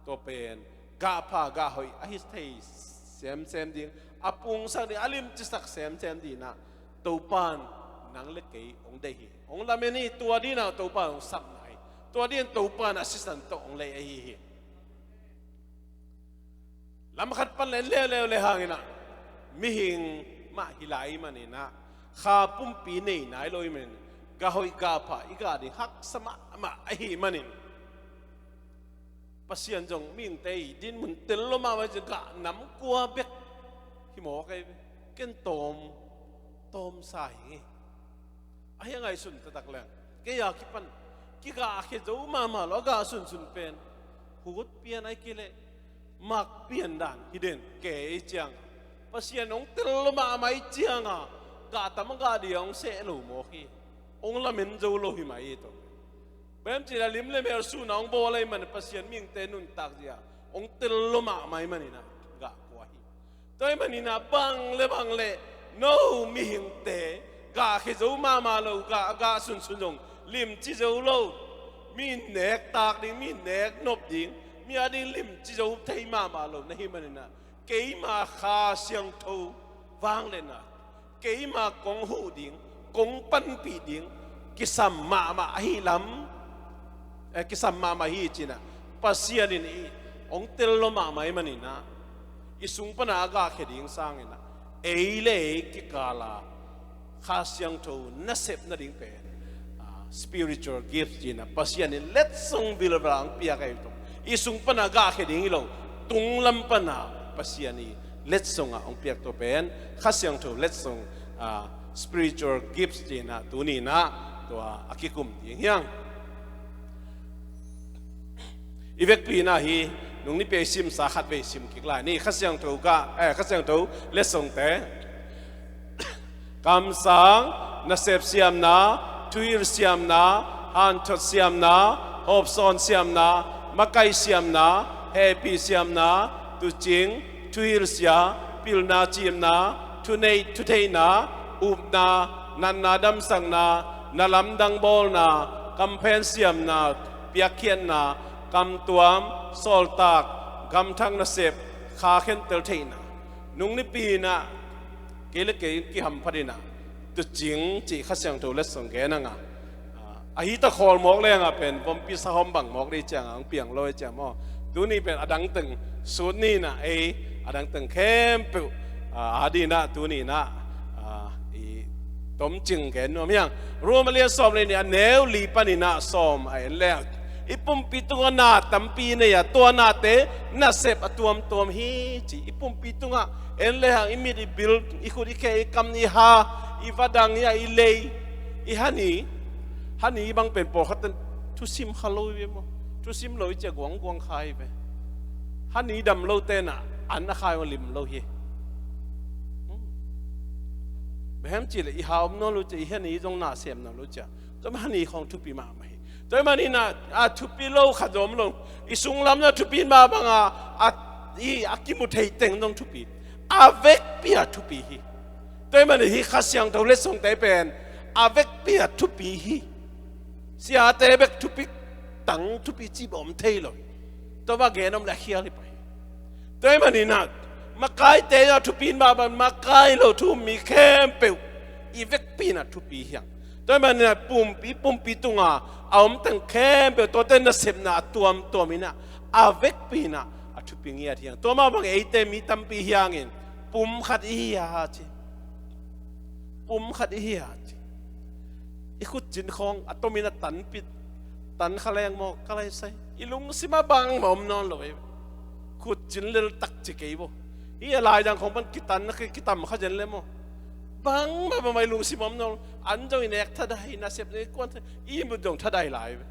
tua pen gahpha gahhoih ahi thei semsem ding, a pungsak ding, a limcisak semsem ding ah Topa in nang le kei hong deih hi. Hong lamen hi. Tua ding ah Topa in hong sapna hi. Tua ding ah Topa in a sisan tawh hong lei ahi hi. Lam khat pan le en leuleu le hangin ah mihing mah hi lai manin ah, kha pumpi nei nai lo ahih manin, gahhoih gahpha i gah ding haksa mahmah ahih manin, Pasian zong mihingte i dinmun tel lo mahmah, gah nam kua bek hi mawk ei ve. Ken tawm, tawmsa hi ngei. Ahi a ngaihsun taktak leng, kei a kipan kigahkhia zo mahmah lo, a gah sunsun pen hut pian ahih kei leh mak pian dan hi den. Kei ciang Pasian hong tel lo mahmah ahih cianga gah tam a gah ding hong seh lo mawk hi. Hong lamen zo lo hi mah hi tawh. Bang hiam cih leh lim le mel sun a hong bawl ahih manin, Pasian mihingte nuntak zia hong tel lo mahmah ahih manin ah gah kua hi. Tua ahih manin ah bang le bang le no mihingte gahkhia zo mahmah lo, gah, gah sunsun zong limci zo lo, mi nektak ding, mi neknop ding, mi a ding limci zo thei mahmah lo na hih manin ah, keima Kha Siangtho vangliatna, keima kong huh ding, kong panpih ding kisam mahmah ahi lam, eh, kisam mahmah hi ci-in ah, Pasian in i hong tel lo mahmah ahih manin ah, i sung pana a gahkhia ding sangin ah, ei le ei kikal a Kha Siangtho nasep nading pen, ah, spiritual gift ci-in ah, Pasian in letsong bilbel a hong piak ahi tawh. I sung pana gahkhia ding hi lo, tung lam pana Pasian i letsong a hong piak tua pen Kha Siangtho letsong, ah, spiritual gifts ci-in ah tuni-in ah tua a kikum ding hi hang. I vekpi-in ah hi, nung nipi a i simsa khatvei sim kik lai ni. Kha Siangtho gah, eh, Kha Siangtho letsongte. Kamsang, nasep siamna, thuhilh siamna, hanthot siamna, hawpsawn siamna, makaih siamna, hehpih siamna, tuucing, thuhilhsia, pilna ciimna, thuneih thutheihna, upna, natna damsakna, na lamdang bawlna, kamphen siamna, piakkhiatna, kamtuam, sawltak, gamthak nasep, kha khentel theihna. Nung nipi-in ah kei le kei kihamphat in ah, tuucing cih Kha Siangtho letsong gen hang a, ah, ahi ta khawl mawk leng a pen vompi sahawm bang mawk ding ciang a hong piang lo hi ciang maw. Tuni pen a dang teng sut ni in ah, ei a dang teng khempeuh, ah, a ding in ah tuni-in ah, ah, i tomcing gen nuam hi hang. Rom a lian sawm le nih, a neu li panin ah sawm a en leng, i pumpi tungah na tampi nei a, tua nate nasep a tuamtuam hi ci. I pumpi tungah en le hang, i mit, i bil, i khut, i khe, i kam, i ha, i vadang, i a, i lei, i hani. Hani bang pen pawlkhat ten thusim kha lo hi ve maw. Thusim lo i ci a guangguang kha hi ve. Hani dam lo ten ah an a khai lim lo hi. Hmm. Bang hiam cih leh i ha om nawn lo ci a, i hani zong na sem nawn lo ci a. Tua mah hani khawng thupi mahmah hi. Tua ahih manin ah, a thupi lo khat zong om lo. I sunglam na thupi mah bang a, a, i, a kimu thei teng zong thupi. A vekpi a thupi hi. Tua ahih manin hih Kha Siangtho letsongte pen a vekpi a thupi hi. Siate bek thupi, tang thupi cih bawm thei lo hi. Tua va gen om le a khial hi pah hi. Tua ahih manin ah, makaite a thupi mah bang, makai lo thu um mi khempeuh i vekpi in ah thupi hi hang. Tua ahih manin ah pumpi, pumpi tunga a om teng khempeuh, tuate nasepna a tuamtuam in ah, a vekpi in ah a thupi ngiat hi hang. Tua mah bang eite mi tampi hi hangin pum khat i hi a ci. Pum khat i hi a ci. I khutcin khawng a tomin a tanpih, tan kha leng maw, ka lai sai. I lungsim ah bangmah om nawn lo ei. Khutcin lel tak ci kei bo. Hih a laidang khawng pan kitan, ki, kitam kha zen le maw. Bangmah bangmah i lungsim om nawn lo, an zong i nek thadai, nasep i kuan thadai, i mut zong thadai lai ve.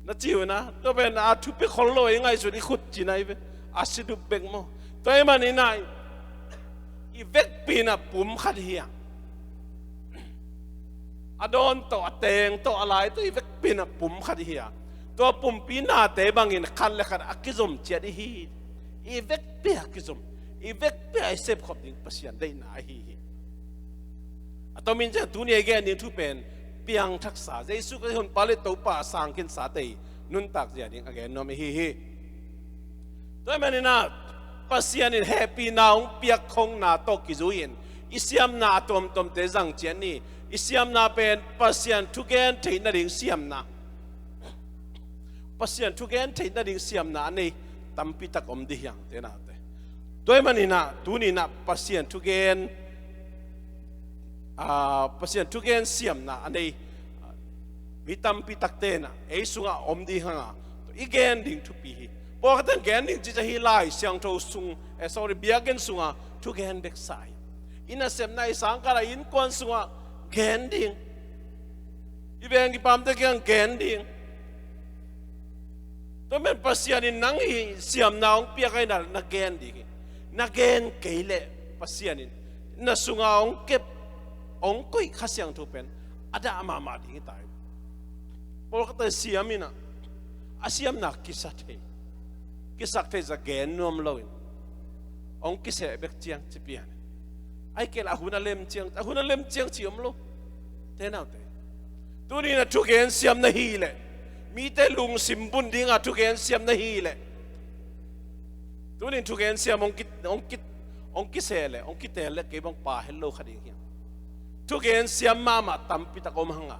Na ci uh na, tua pen a thupi khol lo, i ngaihsut i khut ci nai ve. A si dup bek maw. Tua ahih manin ah i vekpi in ah pum khat hi a, a dawn tawh, a teng tawh, a lai tawh, i vekpi in ah pum khat hi a, tua pumpi nate bangin khat le khat a kizom ciat i hi. I vekpi a kizom, i vekpi a i sepkhop ding Pasian deihna ahi hi. A tomin ciang tuni a i gen ding thu pen piangthaksa, Jesu Khrih honpa le Topa a sangkhinsate i nuntak zia ding a gen nuam i hi hi. Tua ahih manin ah Pasian in hehpihna hong piak khongna tawh kizui-in i siamna a tuamtuamte zang ciat ni. I siamna pen Pasian thugen theih nading siamna, Pasian thugen theih nading siamna a nei tampi tak om ding hi hang, te naute. Tua ahih manin ah tuni in ah Pasian thugen, aa, Pasian thugen siamna a nei mi tampi takte in ah ei sungah om ding hi hang a, i gen ding thupi hi. Pawlkhat in gen ding ci ciang hih Lai Siangtho sung, eh, sorry, biakinn sungah thugen bek sa hi. I nasepna, i sangkahna, i innkuan sungah gen ding. I veng i pamte kiang gen ding. Tua pen Pasian in nang i siamna hong piak ahih nak leh na gen ding hi. Na gen kei leh Pasian in na sungah hong kep, hong koih Kha Siangtho pen a dah mahmah ding hi ta hi. Pawlkhatte siam in ah, a siamna kisa thei, kisak thei zah gen nuam loin hong kiseh bek ciang ci pian. Ahih kei leh a hun a lem ciang, a hun a lem ciang ci om lo, te naute. Tuni in ah thugen siam na hih leh, mite lungsim bun ding a thugen siam na hih leh, tuni in thugen siam hong ki, hong ki, hong kiseh leh, hong kiteel leh kei bang pha het lo kha ding hi hang. Thugen siam mahmah tampi tak om hang a,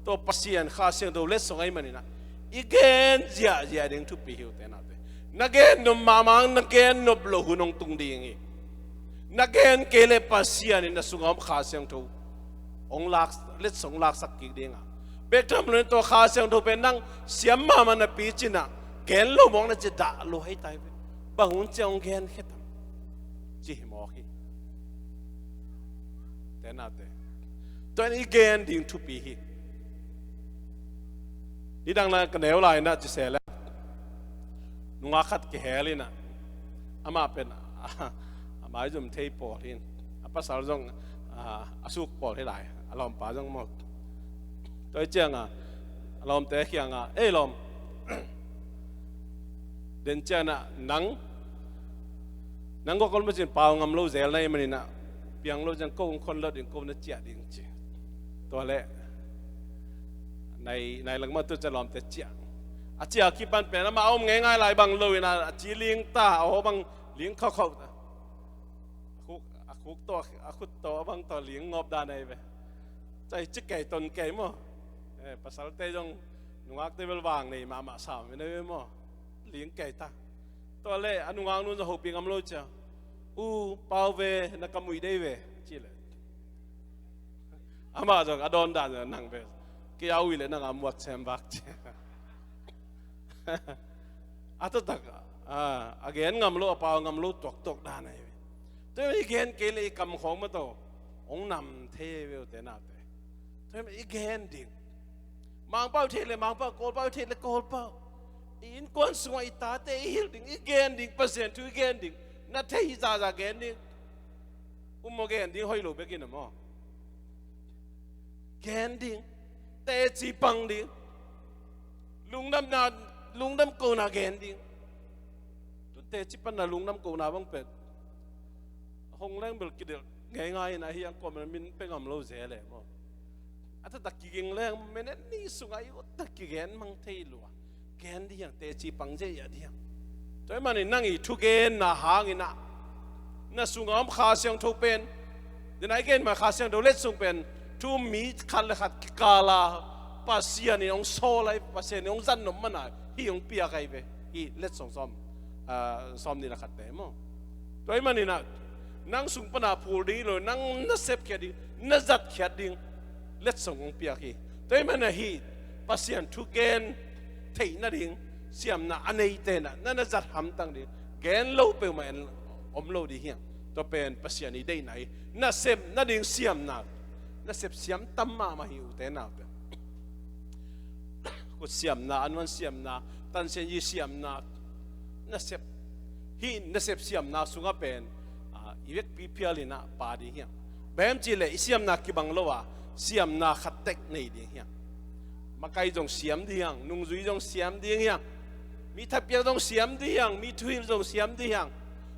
tua Pasian Kha Siangtho letsong ahih manin ah i gen ziahziah ding thupi hi uh, te naute. Na gen nop mahmah, na gen nop loh hun hong tung ding hi. Na gen kei leh Pasian in na sungah om Kha Siangtho hong lak, letsong laksak kik ding a, bek tham lo in tua Kha Siangtho pen nang siam mahmah napi ci-in ah gen lo mawk na ci, dah lua hi ta hi ve. Bang hun ciang hong gen khe tam ci hi mawk hi, te naute. Tua in i gen ding thupi hi. Nidang na ka neu lai in ah ci se leh, nungak khat kihel in ah, amah pen a, a maizum thei pawl hi in, a pasal zong a, a suk pawl hi lai, a lawmpa zong maw. Tua ciang a, a lawmte kiang ah, "Ei lawm, den ciang ah nang, nang gawh kol mucin pau ngam lo zel na hih manin ah, piang lo ciang ko hong khon lo ding, ko na ciah ding," ci. Tua leh nai, nai lang mah tu ciang lawmte ciah. A ciah a kipan pen amah a om ngeingai lai bang lo in ah, a ci ling ta, a haw bang ling khaukhau ta. A khuk, a khuk tawh, a khut tawh a bang tawh ling ngawp dan ahi ve. Cai ci kei ton kei maw. Eh, pasalte zong nungakte bel vang nei mahmah sam in ahi ve maw. Ling kei ta. Tua leh a nungak nu zong hopih ngam lo ciang, "U, pau ve, na kam uih dei ve," ci leh, amah zong a dawn dan zong, "Nang ve, kei a uih leh nang a muat sem vak," ci. A taktak a, a gen ngam lo, a pau ngam lo tuaktuak dan ahi ve. Tua i gen kei leh i kam khawng mah tawh hong nam thei ve uh, te naute. Tua i gen ding. Mangpau thei leh Mangpau, Kawlpau thei leh Kawlpau. I innkuan sungah i tate i hilh ding, i gen ding, Pasian thu i gen ding. Na thei hi zahzah gen ding. Um maw, gen ding hoih lo bek in a maw. Gen ding. Teci pang ding. Lungdamna, lungdam kohna gen ding. Tu teci panna lungdam kohna bang pen hong leng bel kidelh ngeingai in, ahi hang kuamah min pe ngam lo zel e maw. A taktak kiging leng minute nih sungah i ut tak kigen mang thei lua. Gen dih hiang, teci pang ziahziah dih hiang. Tua ahih manin nang i thugenna hangin ah na sungah om Kha Siangtho pen, den a i gen mah Kha Siangtho letsong pen thu mi khat le khat kikal a Pasian in hong sawl ahi, Pasian in hong zat nop man a hih hong piak ahi ve. Hih letsong sawm, ah, sawm nih le khatte maw. Tua ahih manin ah nang sung pan a phul ding hi lo, nang na sepkhiat ding, na zatkhiat ding letsong hong piak hi. Tua ahih manin ah hih Pasian thu gen theih nading siamna a neite in ah na, na zat hamtang ding, gen lo peuhmah en om lo ding hiang. Tua pen Pasian i deihna hi. Nasep nading siamna, nasep siam tam mahmah hi, ute naute. Kut siamna, annuan siamna, tansianyi siamna, nasep, hih nasep siamna sungah pen, ah, i vekpi phial in ah pha ding hiam? Bang hiam cih leh i siamna kibang lo a, siamna khat tek nei ding hiam? Makai zong siam ding hiam, nungzui zong siam ding hiam, mi thapiak zong siam ding hiam, mi thuhilh zong siam ding hiam,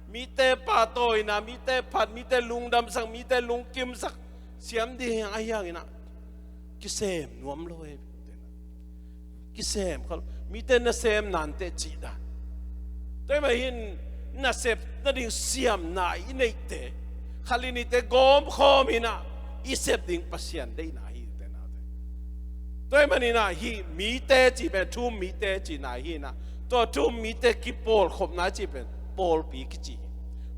mite pahtawina, mite phat, mite lungdamsak, mite lungkimsak siam ding hiam? Ahi hangin ah kisem nuam lo hi. Kisem kha lo. Mite nasem nante cih dan. Tua ahih manin nasep nading siamna i neihte, khat le nihte gawmkhawm in ah i sep ding Pasian deihna hi, ute naute. Tua ahih manin ah hih mite cih pen thu-um mite cihna hi in ah, tua thu-um mite kipawlkhopna cih pen pawlpi kici hi.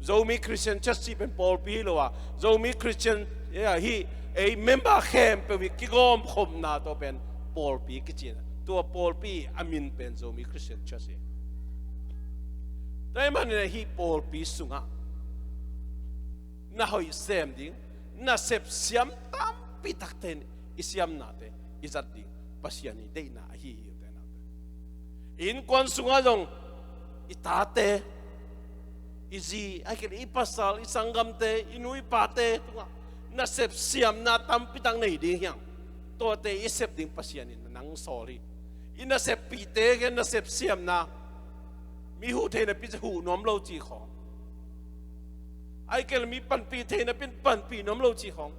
Zomi Christian Church cih pen pawlpi hi lo a, Zomi Christian, eh, hih ei member khempeuh i kigawmkhopna, tua pen pawlpi kici hi. Tua pawlpi a min pen Zomi Christian Church hi. Tua ahih manin ah hih pawlpi sungah na hoih sem ding, nasep siam tampi takte in i siamnate i zat ding Pasian i deihna ahi hi, ute naute. Innkuan sungah zong i tate, i zi, ahih kei leh i pasal, i sanggamte, i nu i pate tungah nasep siamna tampi tak nei ding hiam? Tuate i sep ding Pasian in nang sawl hi. I naseppihte ke nasep siamna, mi huh thei napi huh nuam lo cih khawng, ahih kei leh mi panpih thei napi panpih nuam lo cih khawng,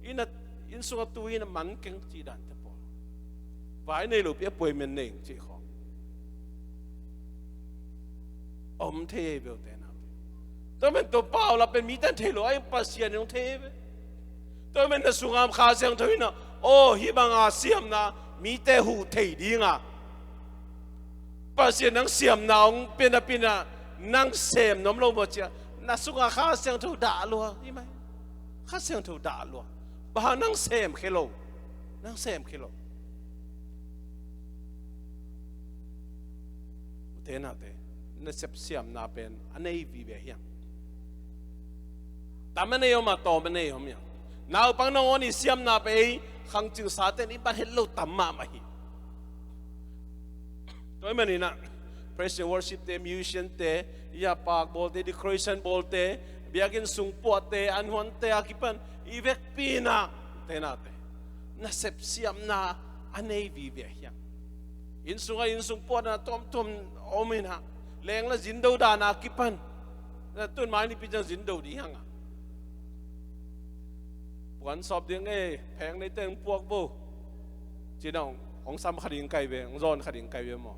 inn a, inn sungah tu in a man keng cih dante pawl, vai nei lopi appointment nei cih khawng om thei hi ve, ute naute. Tua ahih manin tua paulap pen mite in thei lo, ahi Pasian in hong thei hi ve. Tua ahih manin na sungah Kha Siangtho in ah, aw, hih banga siamna mite huh thei dinga Pasian nang siamna hong pia napi in ah nang sem nuam lo maw ci-a, na sungah Kha Siangtho dah lua hi mai. Kha Siangtho dah lua. Bang hang nang sem khia lo? Nang sem khia lo. Ute naute, nasep siamna pen a nei vive hiam? Tam a nei om a, tawm a nei om hiam? Naupang nangawn i siamna pen ei khangcing sate in i bat het lo tam mahmah hi. Tua ahih manin ah praise and worship te, musician te, i a pak bawlte, decoration bawlte, biakinn sung puahte, annuante a kipan i vekpi in ah, ute naute, nasep siamna a nei vive hiam? Inn sungah inn sung puahna tuamtuam om in ah, leng le zindo dan a kipan, na tun mai nipi ciang zindo ding hiam a, puan sawp ding ei, phek nei teng puak bo, ci-in ah hong, hong sam kha ding kai ve, hong zawn kha ding kai ve maw?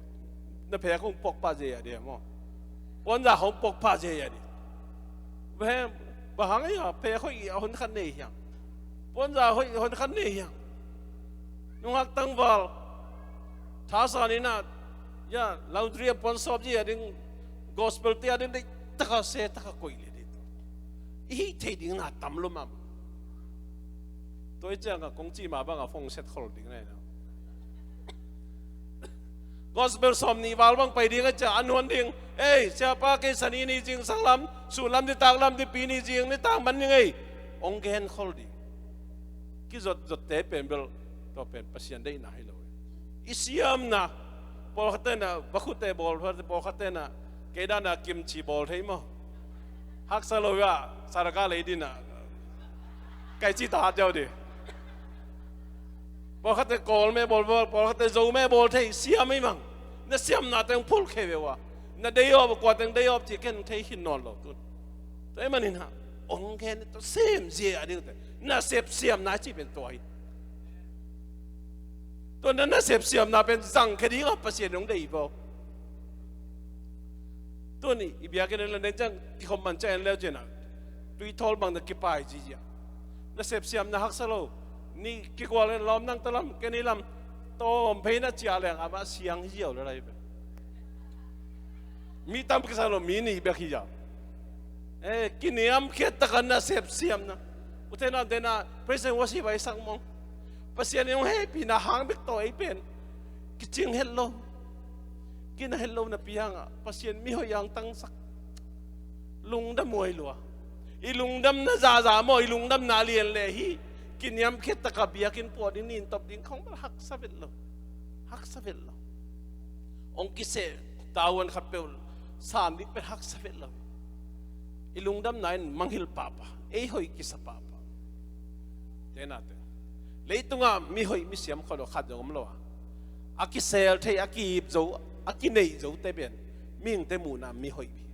Na phek hong puak pah ziahziah ding maw? Puanza hong puak pah ziahziah ding. Bang hang, bang hang ei a phek hoih a hon khat nei hiam? Puanza hoih hon khat nei hiam? Nunghak tangval thasan in ah, ya, laundry a puan sawp ziahziah ding, gospel te a ding, deih taka se taka koih leh ding. I hih theih ding na tam lo mah. Tua ahih ciangah kong cih mah bangah phone set khol ding na hi lo. Gospel sawmnih val bang pai ding a, ciah an huan ding. Ei, siapa, kei sani ni zing, sanglam, sulam, nitak lam, nipi ni zing, nitak man ding ei. Hong gen khol ding. Kizot zotte pen bel, tua pen Pasian deihna hi lo. I siamna, pawlkhatte na, vakhute bawl, pawlkhatte na, kei dan a kimchi bawl thei maw? Haksa lo ah, saraka lei din ah, kai ci ta ziau di. Pawlkhatte Kawl me bawl, bawl, pawlkhatte Zo me bawl thei, siam ei mang. Na siamna teng phul khe ve ua. Na day off, kua teng day off ci ken thei khin nawn lo tun. Tua ahih manin ha, hong gen tua sem zia a ding te. Nasep siamna ci pen tua hi. Tua na nasep siamna pen zang khe ding a Pasian hong deih bo. Tuni i biakinn en la neng ciang kikhop man ciang en leu cin a, tui thawl bang na kipai zizia. Nasep siamna haksa lo. Ni kikual en lawm nang ta lam, ken i lam. Tawm phei na cia leng amah siang hi ziau le lai pen. Mi tam kisa lo, mi nih bek hi ziau. Eh, kiniamkhiat takin nasep siamna. Ute naute na, praise and worship a i sak mawng. Pasian in hong hehpihna hang bek tawh ei pen kicing het lo. Kina het lo napi hangah Pasian mihoih a hong tangsak. Lungdam huai lua. I lungdamna zaza maw, i lungdamna lian le hi. Kiniamkhiat taka biakinn pua ding, nin top ding khong bel haksa vet lo. Haksa vet lo. Hong kiseh tavuan khat peuh sam ding pen haksa vet lo. I lungdamna in mangngilh pahpah, ei hoih kisa pahpah. Tenate, leitungah mi hoih mi siam khol lo khat zong om lo a. A kisel thei, a kiip zo, a kineih zote pen mihingte muhna mi hoih hi.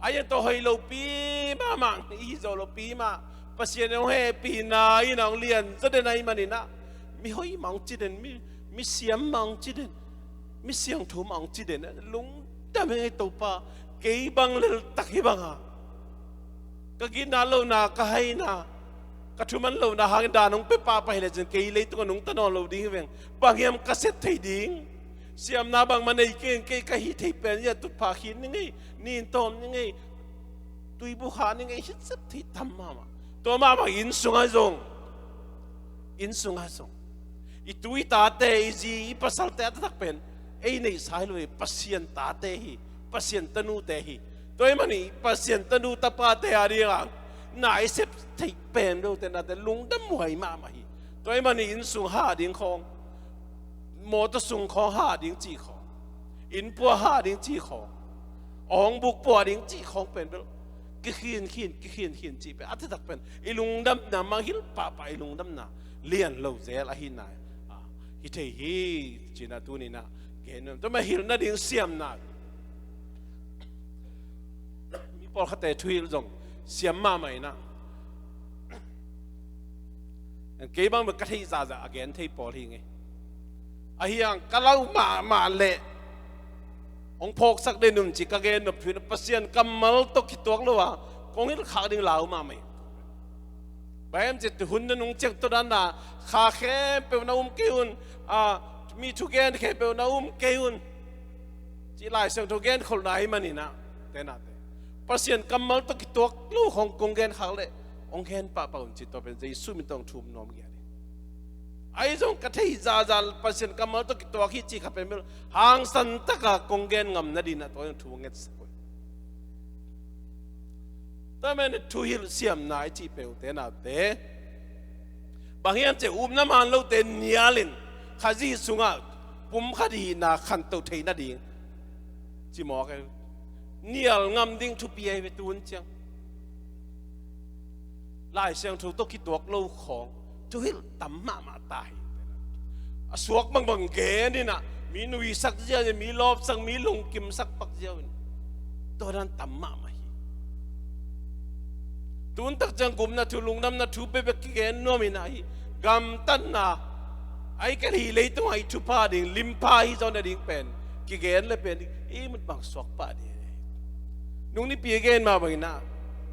A ian tawh hoih lopi mahmah, i hi zo lopi mah, Pasian hong hehpihna in hong lian zaw den ahih maninah, mi hoih mah hong ci den, mi, mi siam mah hong ci den, mi siangtho mah hong ci den. Lungdam hi ing ei Topa, kei bang leltak hi banga ka gitna lohna, ka haina, ka thuman lohna hangin dan hong pia pahpah hi lecin kei leitungah nungta nawn lo ding hi veng. Bang hiam ka sep thei ding? Siamna bangmah nei keng, kei ka hih thei pen hi a, tutphah khin ni ngei, nin tawm ni ngei, tuibu kha ni ngei, hih sep thei tam mahmah. Tua mahmah inn sungah zong, inn sungah zong i tu i tate, i zi i pasalte a taktak pen ei neihsa hi lo hi, Pasian tate hi, Pasian tanute hi. Tua ahih manin Pasian tanu tapate a dingah na i sep thei pen lote nate lungdam huai mahmah hi. Tua ahih manin inn sung ha ding khawng, mawtaw sung khawng ha ding cih khawng, inn pua ha ding cih khawng, awngbuk pua ding cih khawng pen bel kikhin khin, kikhin khin cih pen a taktak pen i lungdamna mangngilh pahpah, i lungdamna lian lo zel ahihna hi thei hi. Cinah tuninah gen nuam, tua mah hilh nading siamna. Mi pawlkhatte thuhilh zong siam mahmah inah, kei bang bek ka theih zahzah a gen thei pawl hi ngei. Ahi hang ka lau mahmah leh hong phawksak den un ci ka gen nop thu inah, Pasian kammal tawh kituak lo a kong hilh khak ding lau mahmah hi. Bang hiam cih leh hun na nung ciang tawh dan a kha khempeuh na um kei un, a, mi thugen khempeuh na um kei un ci Lai Siangtho gen kholhna ahih maninah, tenate, Pasian kammal tawh kituak lo khawng kong gen khak leh hong gen pahpah un ci, tua pen Jesu min tawh thum nuam ngiat hi. Ahi zong ka theih zahzah Pasian kammal tawh kituak hi cih kha pen bel hangsan taka kong gen ngam nadinah tua zong thu ngetsak uh hi. Tua ahih manin thuhilh siamna i cih peuhte nate, bang hiam cih leh upna man lote nialin Khazih sungah pumkhat hihna khanto theih nading ci mawk e. Nial ngam ding thupi ahi ve, tun ciang Lai Siangtho tawh kituak lo khawng thuhilh tam mahmah ta hi. A suak bangbang gen inah mi nuisak ziau in, mi lawpsak, mi lungkimsak pak ziau in, tua dan tam mahmah hi. Tun tak ciang gupna thu, lungdamna thu bekbek kigen nuam inah, hih gamtatna, ahih kei leh hih leitungah i thupha ding, limpha hi zaw nading pen kigen le pen i mut bang suak pah ding. Nung nipi a gen mah bang inah,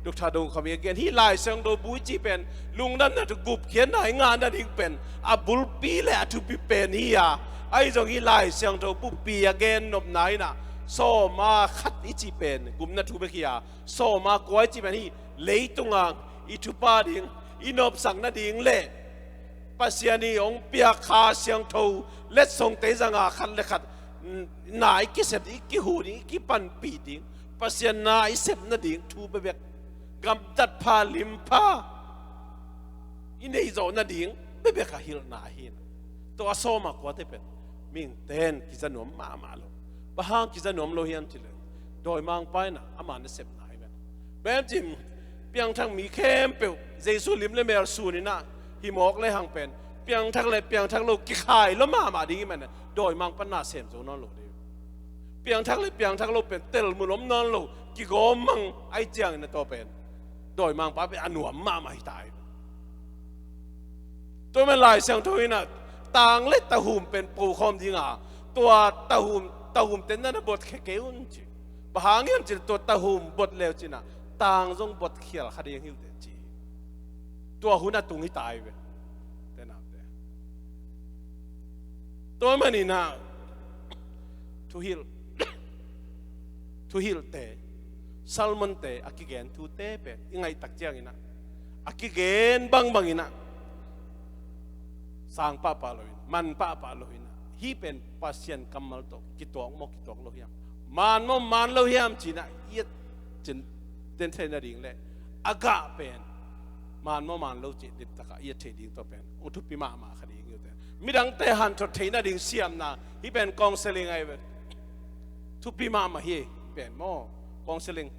Doctor Dong Kham i a gen, hih Lai Siangtho bu i cih pen lungdamna thu gupkhiatna i ngah nading pen a bulpi le a thupi pen hi a, ahi zong hih Lai Siangtho buppi a gen nopna inah sawma khat i cih pen gupna thu bek hi a, sawma kua i cih pen hih leitungah i thupha ding, i nopsak nading le Pasian i hong piak Kha Siangtho letsongte zanga khat le khat na i kisep ding, i kihu ding, i kipanpih ding, Pasian na i sep nading thu bekbek, gamtat pha, lim pha i neih zawh nading bekbek a hilhna ahi. Tua a sawma kuate pen mihingte in kiza nuam mahmah lo. Bang hang kiza nuam lo hiam cih leh dawimangpa inah ama nasepna hi ven. Bang hiam cih leh piangthak mi khempeuh Jesu lim le mel sun inah hi mawk le hang pen piangthak le piangthak lo kikhai lo mahmah ding ahih manin dawimangpa na sem zo nawn lo ding. Piangthak le piangthak lo pen telmun om nawn lo, kigawm mang ahih ciangin a tua pen dawimangpa pen a nuam mahmah hi ta hi. Tua man Lai Siangtho inah tang le tahum pen pokhawm dinga, tua tahum, tahum tenna na botkhia kei un ci. Bang hang hiam cih leh tua tahum bot leu cinah tang zong botkhial kha ding hi uh teh ci. Tua hun a tung hi ta hi ve. Tenate, tua maninah thuhilh, thuhilhte, sermonte a kigen thute pen i ngaihtak cianginah a kigen bangbang inah sang pahpah lo in, man pahpah lo inah, hih pen Pasian kammal tawh kituak maw, kituak lo hiam, man maw, man lo hiam cinah i et cin ten theih nading le a gah pen man maw man lo cih diptakah i et theih ding tawh pen hong thupi mahmah kha ding hi uh teh. Midangte hanthot theih nading siamna hih pen counseling ahi ve. Thupi mahmah hi pen maw, counseling.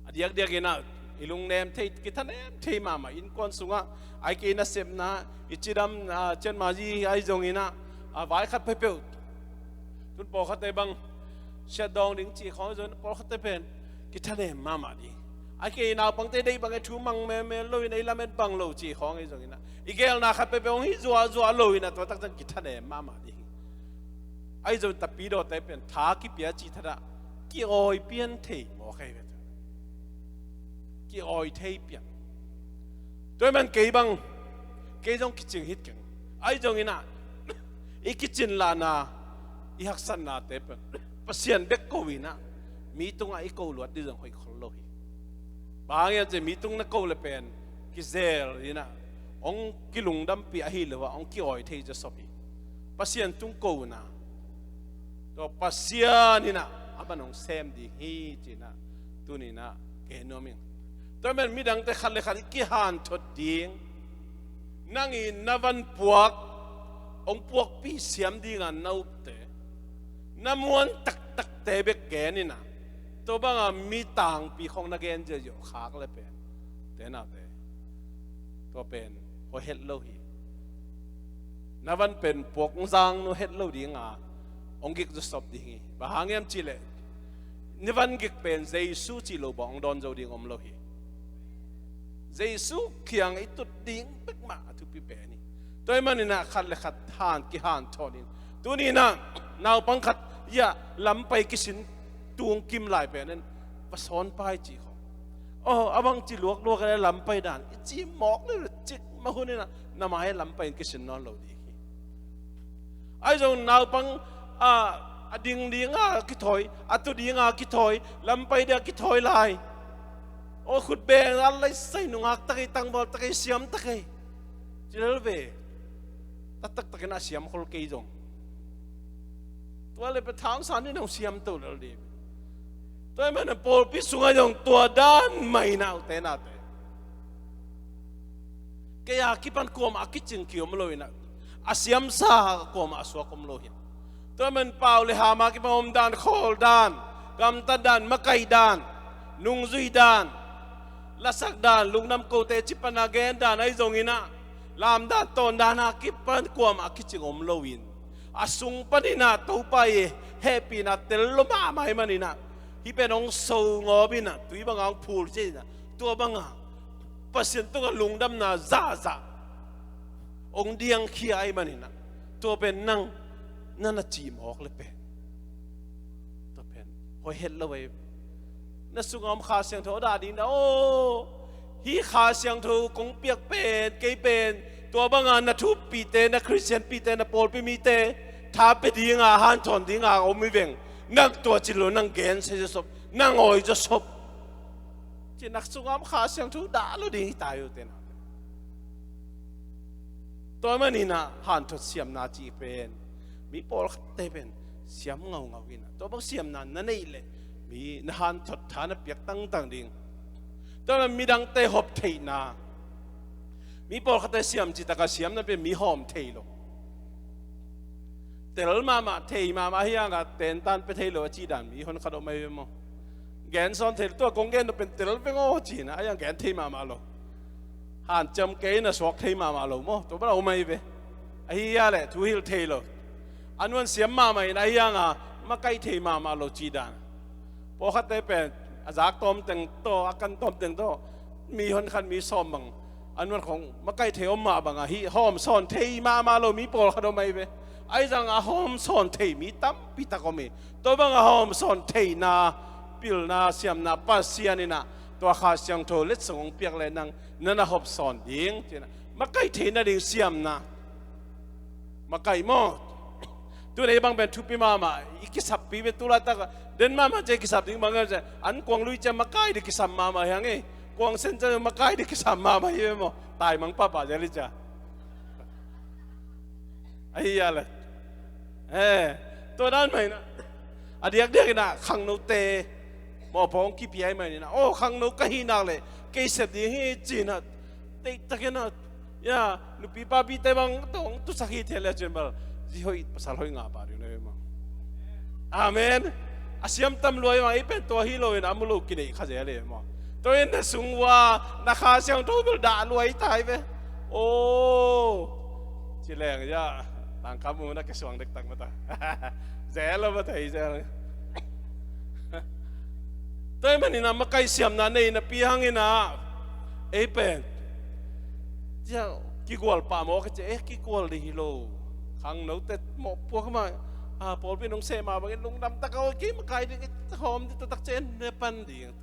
A diakdiak inah i lungnem thei, kithanem thei mahmah. Innkuan sungah ai kei nasepna, i cidam, a, cianmazi ahi zong inah, a, vai khat peuhpeuh. Tun pawlkhatte bang siatdawng ding cih khawng ahi zong inah pawlkhatte pen kithanem mahmah ding. Ai kei naupangte deih bang e, thu mang meme lo inah i lamet bang lo cih khawng ahi zong inah i gelna khat peuhpeuh hong hi zuahzuah lo inah tua takciang kithanem mahmah ding. Ahi zong tapidawte pen tha kipia cih thatah ki-awi pian thei mawk ahi ve. Ki-awi thei pian. Tua ahih man kei bang, kei zong kicing hit keng. Ahi zong inah i kicin lahna, i haksatnate pen Pasian bek ko inah mi tungah i ko luat dih zong hoih khol lo hi. Bang hang hiam cih mi tung na ko le pen kizel inah hong kilungdampih ahi lo ah hong ki-awi thei zawsop hi. Pasian tung ko na tua Pasian inah a man hong sem ding hi ci inah tuni inah gen nuam ing. Tua ahih man midangte khat le khat i kihanthot ding, nang i na van puak, hong puakpih siam dinga na upte, na muan taktakte bek gen inah tua banga mi tangpi khawng na gen ziauziau khak le pen, te naute, tua pen hoih het lo hi. Na van pen puak hong zang nu het lo dinga hong gik zawsop ding hi. Bang hang hiam cih leh na van gik pen Jesu cih lo bang hong dawn zo ding om lo hi. Jesu kiang i tut ding bekmah a thupi pen hi. Tua ahih man inah khat le khat han kihanthawn in, tuni inah naupang khat ia lampai kisin tung kim lai pen in va sawn pai cih khawng. Oh, a bang ci luakluak le lampai dan i ci mawk le cik mah hun inah na mai lampai in kisin nawn lo ding hi. Ahi zong naupang, a, a ding dinga kithawi, a tu dinga kithawi, lampai dinga kithawi lai. Oh, khut beng a lai sai nungak tak ei, tangbawl tak ei, siam tak ei. Ci lel ve. Taktak takin a siam khol kei zong. Tua le pe thang san ni nong siam to lel ding. Tua ahih man a pawlpi sungah zong tua dan mah inah ute naute. Kei a kipan kuamah a kicing ki om lo inah, a siamsa kuamah a suak om lo hi. Tua ahih man pau le ham a kipan om dan, khawl dan, gamtat dan, makaih dan, nungzui dan, lasak dan, lungdam kote cih pana gen dan ahi zong inah, lamdan tawndan a kipan kuamah a kicing om lo in, a sung pan inah Topa i hehpihna tel lo mahmah ahih man inah, hih pen hong so ngawp inah, tui banga hong phul ciah inah, tua banga Pasian tungah lungdamna zahzah hong diangkhia ahih man inah, tua pen nang na na cih mawk le pen, tua pen hoih het lo ei. Na sungah om Kha Siangtho a dah ding dah, aw, hih Kha Siangtho kong piak pen, kei pen tua banga na thupite, na Khristianpite, na pawlpi mite tha pia dinga, hanthawn dinga om hi veng. Nang tua ci lo, nang gen sai zawsop, nang awi zawsop. Ci na sungah om Kha Siangtho dah lo ding hi ta hi ute naute. Tua ahih man inah hanthot siamna cih pen mi pawlkhatte pen siam ngaungau inah, tua bang siamna na neih leh mi na hanthot tha na piak tangtang ding. Tua ahih man midangte hop theihna, mi pawlkhatte siam cih takah siamna pen mi hawm thei lo. Tel mahmah, thei mahmah hi hangah tentan pia thei lo a cih dan mi honkhat om ahi ve maw. Gen sawn thei lo, tua kong gen pen tel veng aw ci inah, ahi hang gen thei mahmah lo. Hanciam kei inah suak thei mahmah lo maw, tua bang om ahi ve. Ahi a leh thu hilh thei lo. A nuan siam mahmah inah ahi hangah makaih thei mahmah lo cih dan. Pawlkhatte pen a zak tawm teng tawh, a kan tawm teng tawh, mi honkhat mi sawm bang a nuan khawng makaih thei om mah bangah hih hawm sawn thei mahmah lo mi pawlkhat om ahi ve. Ahi zongah hawm sawn thei mi tampi tak om hi. Tua bangah hawm sawn theihna, pilna, siamna Pasian inah tua Kha Siangtho letsong hong piak leh nang na na hop sawn ding ci inah, makaih theih nading siamna. Makaih maw? Tun ei bang pen thupi mahmah, i kisappi pen tu laitak den mahmah ciang kisap ding bang hiam ciang, an kuang lui ciang makaih ding kisam mahmah hi hang ei. Kuang sen ciang makaih ding kisam mahmah hi ve maw? Taimang pahpah zel hi ciang. Ahi a leh, eh, tua dan mah inah, a diakdiak inah khangnote Mawhpuak hong kipia ahih manin ah, aw, khangno ka hih nak leh kei sep ding hi ci-in ah, deihtakin ah, ya, nupi papite bang tawh hong tusak hi thei leh cin bel, zi hoih, pasal hoih ngah pah ding na hi maw. Amen. A siam tam lua hi maw, ei pen tua hi lo-in a mu lo kineih kha zel hi maw. Tua in na sung ua na Kha Siangtho bel dah lua hi ta hi ve. Aw, ci leng, ya, tangkam mu na kisuang dektak mah ta. Zel lo mah ta hi zel. Tua ahih manin ah makaih siamna nei napi hangin ah, ei pen, cia, kigual pah maw ka ci, eh, kigual ding hi lo. Khangnote mawhpuak mah, ah, pawlpi nong seh mah bangin lungdam tak a, kei makai ding, hawm ding, tua tak ciang ne pan ding.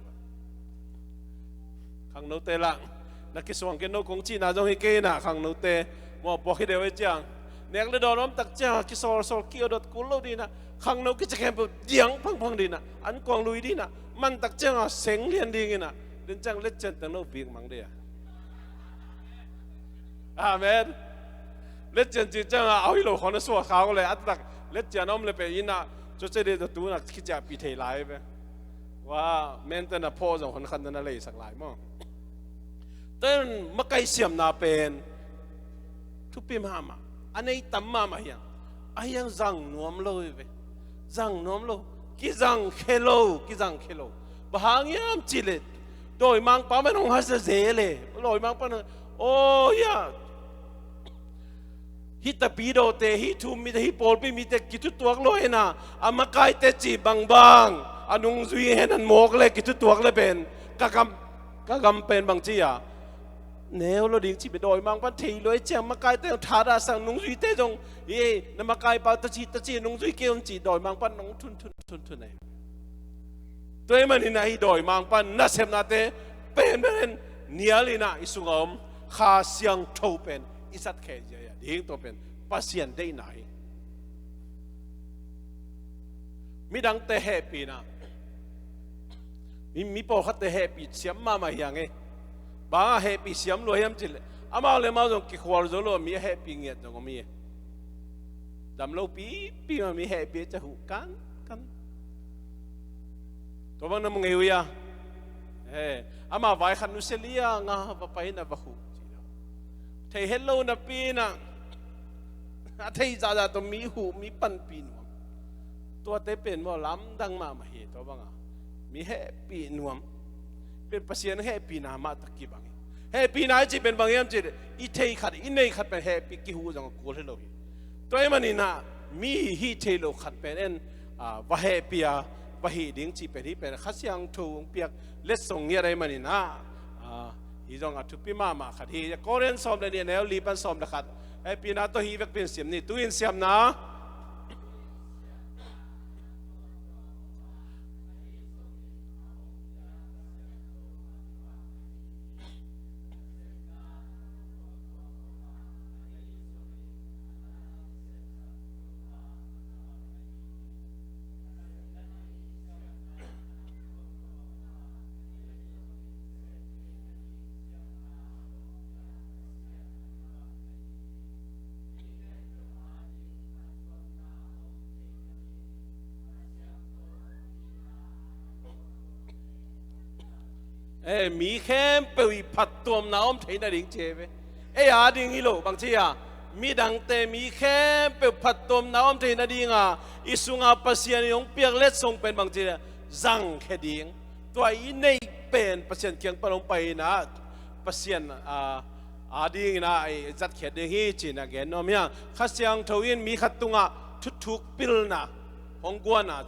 Khangnote lah na kisuang kei, no kong cihna zong hi kei in ah, khangnote mawhpuak hi deuh ei ciang, nek le dawn om tak ciang a kisawlsawl, kiodot kul lo ding in ah, khangno kici khempeuh diang phangphang ding in ah, an kuang lui ding in ah, man tak ciang a seng lian ding in ah, den ciang letcian teng lo bik mang ding a. Amen. Letcian cih ciang a, a hoih lo khawng na suak kha uh leh, a taktak letcian a om leh pen in ah, cuce ding tawh tu in ah kiciahpih thei lai ve. Ua, mente na phawk zong hon khat na na leisak lai maw. Tua in makaih siamna pen thupi mahmah, a nei tam mahmah hi hang, a hi hang zang nuam lo hi ve. Zang nuam lo, kizang khe lo, kizang khe lo. Bang hang hiam cih leh, dawimangpa mah in hong haza zel e. Dawimangpa in, aw, ya, hih tapidawte, hih thu-um mite, hih pawlpi mite kithutuak lua in ah, a makaite cih bangbang a nungzui hen an mawk leh, kithutuak leh pen, ka gam, ka gam pen bang ci a, neu lo ding cih pen dawimangpa'n thei lua ei ciang, makaite zong thadah sang, nungzuite zong, hi, na makaipa ta ci, ta ci, nungzui kei un ci, dawimangpa'n nong thunthun, thunthun ei. Tua ahih manin ah hih dawimangpa'n nasepnate pen pen nial in ah i sungah om Kha Siangtho pen i zatkhia zia ding, tua pen Pasian deihna hi. Midangte hehpihna, mi, mi pawlkhatte hehpih siam mahmah hi hang e. Bang a hehpih siam lua hiam cih leh, amau le amau zong kikhual zo lo, mi a hehpih ngiat zong om hi. Dam lo pipi mah mi hehpih ciang huh kankan. Tua bang na mu ngei uh hia? Eh, amah vai khat nusia liang a va pai in ah va huh ci lo. Thei het lo napi in ah, a thei zahzah tawh mi huh, mi panpih nuam. Tuate pen maw, lamdang mahmah hi. Tua bang a mi hehpih nuam pen Pasian hehpihna mah tawh kibang hi. Hehpihna i cih pen bang hiam cih leh, i thei khat, i nei khat pen hehpih kihuh zong a kul hi lo hi. Tua ahih manin ah mi hih thei lo khat pen en, ah, va hehpih a, va hih ding cih pen, hih pen Kha Siangtho hong piak letsong ngiat ahih manin ah, ah, hih zong a thupi mahmah khat hi. Korin sawm le nih, a neu li pan sawm le khat. Hehpihna tawh hih vekpi in siam ni. Tu-in siamna. Eh, mi khempeuh i phattuamna om theihna ding ci hi ve. Ei a ding hi lo, bang ci a, midangte, mi khempeuh phattuamna om theihna ding a, i sunga Pasian in hong piak letsong pen bang ci a, zangkhia ding. Tua i neih pen Pasian kiang pan hong pai in ah, Pasian, ah, a dingin ah i zatkhiat ding hi ci-in a gen nuam hi a. Kha Siangtho in mi khat tungah thuthuk pilna hong guan a,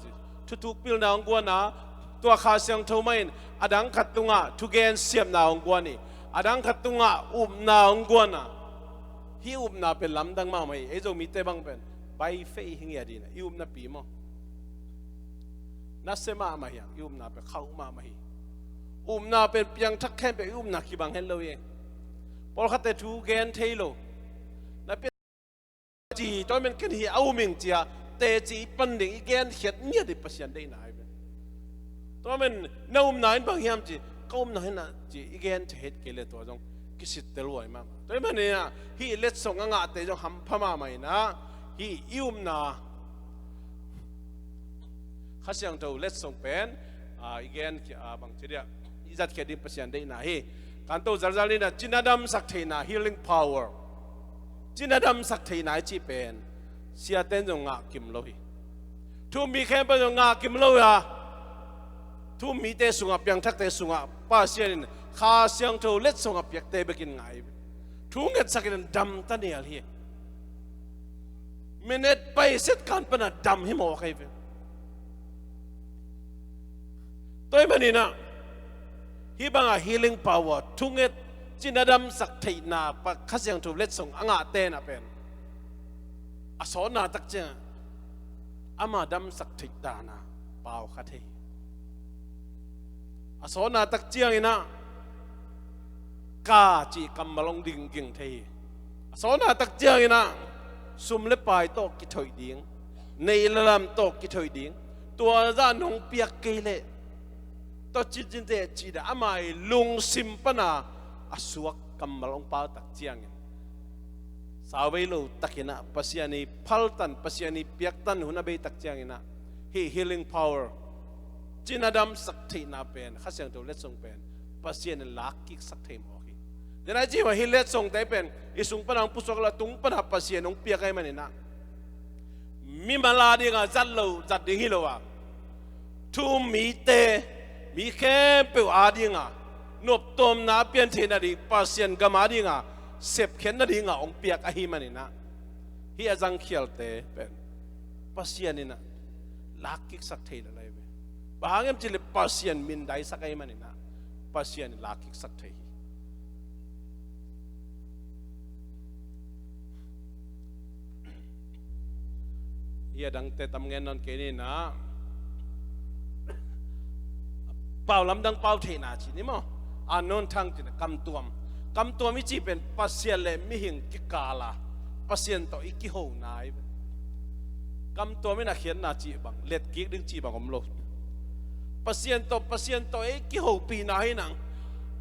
thuthuk pilna hong guan a, tua Kha Siangtho mah in a dang khat tungah thugen siamna hong guan hi. A dang khat tungah upna hong guan a. Hih upna pen lamdang mahmah hi. Ei Zomite bang pen by faith hi ngiat ding a, i upna pi maw. Nasia mahmah hi a, i upna pen khauh mahmah hi. Upna pen piangthak khempeuh i upna kibang het lo hi. Pawlkhatte thu gen thei lo. Na pia ci, tua men ken hi a um ing ci a, teci i pan ding i genkhiat ngiat ding Pasian deihna hi pen. Tua men na upna in bang hiam ci, ka upna hi na ci i gen thei het kei leh tua zong kisittel huai mahmah. Tua ahih manin ah hih letsong a ngahte zong hampha mahmah in ah, hih i upna Kha Siangtho letsong pen A, i gen khia, a, bang ci dia, i zat khia ding Pasian deihna hi. Kan to zalzal ni na, cina damsak theihna, healing power. Cina damsak theihna i cih pen siaten zong ngah kim lo hi. Thu-um mi khempeuh zong ngah kim lo hi a, thu-um mite sungah, piangthakte sungah Pasian in Kha Siangtho letsong a piakte bekin ngah hi. Thu ngetsak in dam ta nial hi. Minute paiset kan pana dam hi mawk hi ve. Tua ahih manin ah, hih bangah healing power, thunget, cina damsak theihna, pa Kha Siangtho letsong a ngahte na pen, a sawtna tak ciangah ama damsak theih dana pau kha thei. A sawtna tak ciangin ah, ka cih kammal hong ding ging thei hi. A sawtna tak ciangin ah, sum le pai tawh kithoih ding, neih le lam tawh kithoih ding, tua zah nong piak kei leh, tua cih cin teh cih dah, ama i lungsim pana a suak kammal hong pau tak ciangin, sauvei lo takin ah, Pasian i phaltan, Pasian i piaktan hun a bei tak ciangin ah, hih healing power, cina damsak theihna pen, Kha Siangtho letsong pen Pasian in lakkiksak thei mawk hi. Tua ahih ciangin hih letsongte pen i sung pana hong pusuak lo, a tung pana Pasian hong piak ahih manin ah, mimal a dinga zat lo, zat ding hi lo a, thu-um mite, mi khempeuh a dinga noptuamna a pian theihna ding, Pasian gam a dinga sepkhiatna dinga hong piak ahih manin ah, hih a zangkhialte pen Pasian in ah lakkiksak thei lel hi ve. Bang hang hiam cih leh Pasian mindaisak ahih manin ah, Pasian in lakkiksak thei hi. Hih a dangte tam ngen nawn kei ni na. Pau lamdang pau theihna ci ni maw? Unknown tongue ci na, kamtuam. Kamtuam i cih pen Pasian le mihing kikal a, Pasian tawh i kihona hi. Kamtuam in a khiatna cih bang, letkik ding cih bang om lo. Pasian tawh, Pasian tawh ei kihopihna hi nang,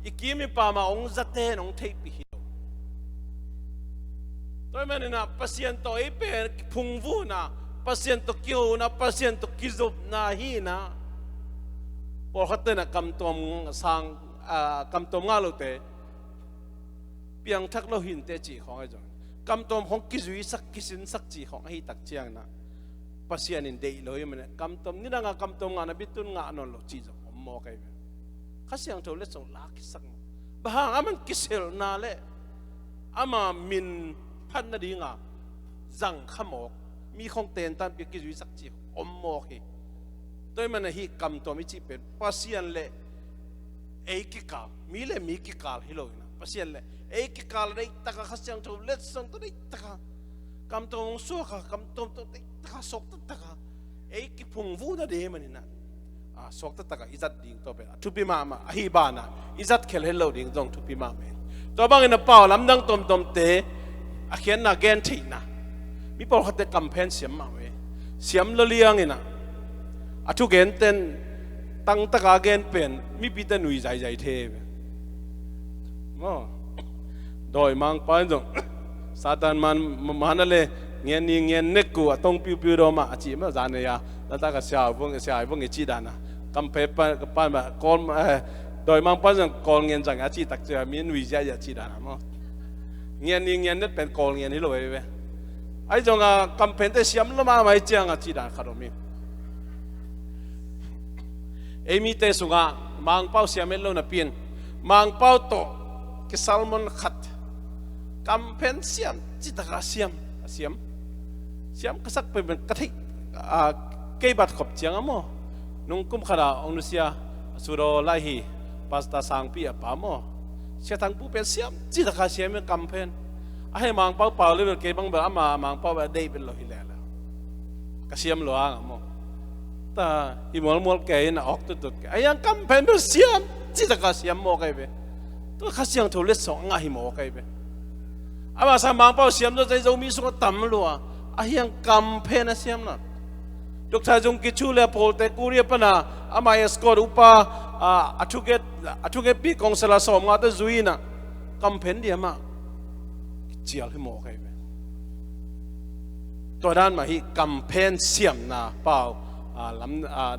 i kim i pam a hong zate in hong theihpih hi lo. Tua ahih manin ah, Pasian tawh ei pen phungvuhna, Pasian tawh kihona, Pasian tawh kizopna hi na. Pawlkhatte na kamtuam sang, a, kamtuam ngah lote, piangthak lo hinte cih khawng ahi zong, kamtuam khawng kizuisak, kisinsak cih khawng ahi tak ciangin ah, Pasian in deih lo hi manin, kamtuam nidanga kamtuam ngahna bitun ngah nawn lo cih zong om mawk ahi ve. Kha Siangtho letsong lakkiksak mawk. Bang hang, aman kiselna le ama min phat nadinga zang kha mawk, mi khawng tentanpih kizuisak cih om mawk hi. Tua ahih manin ah, hih kamtuam i cih pen Pasian le ei kikal, mi le mi kikal hi lo in ah, Pasian le ei kikal a deihtaka, Kha Siangtho letsong tawh deihtaka, kamtuam hong suaka, kamtuam tawh deihtaka, suaktataka ei kiphungvuh nading ahih manin ah, a, suaktataka i zat ding tua pen a thupi mahmah, ahi banah i zat khel het lo ding zong thupi mahmah hi. Tua bangin ah, pau lamdang tuamtuamte a khiatna gen theihna, mi pawlkhatte kamphen siam mah ve. Siam lua liangin ah, a thugenten tangtaka gen pen mipite nui zaizai thei ve. Maw? Dawimangpa in zong, Satan man, man a le, ngen ni ngen nek uh a tong piupiu daw mah a ci mah, zan ei a, na ta ka sia vung, sia vung i ci dan a. Kamphe pa, pa ma, kawl, eh, dawimangpa in zong kawl ngen zang a ci tak cia, mi nui ziahziah ci dan a maw. Ngen ni ngen nek pen kawl ngen hi lo ei ve. Ahi zong a, kamphente siam lua mahmah i ciang a ci dan khat om hi. Ei mite sungah Mangpau siam het lo napi in, Mangpau tawh kisalmon khat, kamphen siam citaka siam, a siam. Siam ka sak pen ka theih, a, kei bat khop ciang a maw. Nung kum khat a hong nusia, a sudaw lai hi, Pastor Sangpi a pa maw. Sia Thangpu pen siam citaka siam in kamphen. A hei Mangpau pau le bel kei bang bel ama Mangpau bel a deih bel lo hi leh la. Ka siam lua hang a maw. Ta hi mualmual kei in a awk tuttut kei. A hiang kamphen bel siam citaka siam mawk ahi ve. Tua Kha Siangtho letsong a ngah hi mawk ahi ve. Ama sa Mangpau siam zawzai Zomi sungah tam lua. A hiang kamphen a siam na. Doctor Zung Kichu le a pawlte Korea pana ama escort upa, a, a thuget, a thugetpi kawngsela sawmnga tawh zui in a kamphen diam ah cial hi mawk ahi ve. Tua dan mah hi kamphen siamna pau a, lam, a,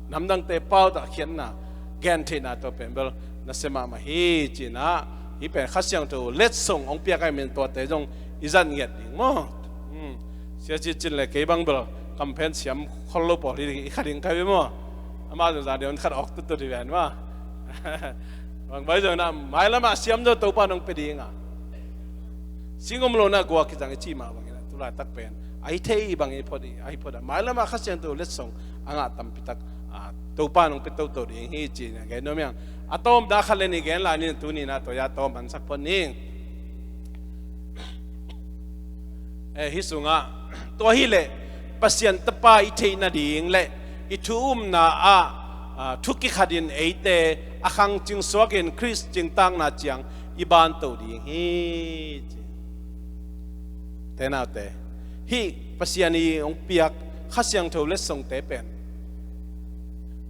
namdangte pau tawh khiatna gen theihna tawh pen bel nasia mahmah hi. Cinah hih pen Kha Siangtho letsong hong piak ahih manin tuate zong i zat ngiat ding maw. Hmm. Sia Ci Cin le kei bang bel kamphen siam khol lo pawl hi ding, i kha ding kha ve maw. Amah zong zan deuh khat awk tutut hi ven maw. Bang bai zong inah mailamah siam zo Topa nong pia ding a, sing om lo na gua kizang i cih mah bangin ah, tulaitak pen a hi thei bangin i phot i, a hi phot a, mailamah Kha Siangtho letsong a ngah tampi tak, a, Topa nong pia toto ding hi, ci-in a gen nuam hi hang. A tawpna khat le nih gen lai ni, tuni inah tua a tawp mansak phot ning. Eh, hih sungah tua hileh Pasian Tapa i theih nading le i thu umna ah, a, thu kikhatin eite a khangcing suakin Khrist cingtakna ciang i banto ding hi, ci. Te naute, hih Pasian i hong piak Kha Siangtho letsongte pen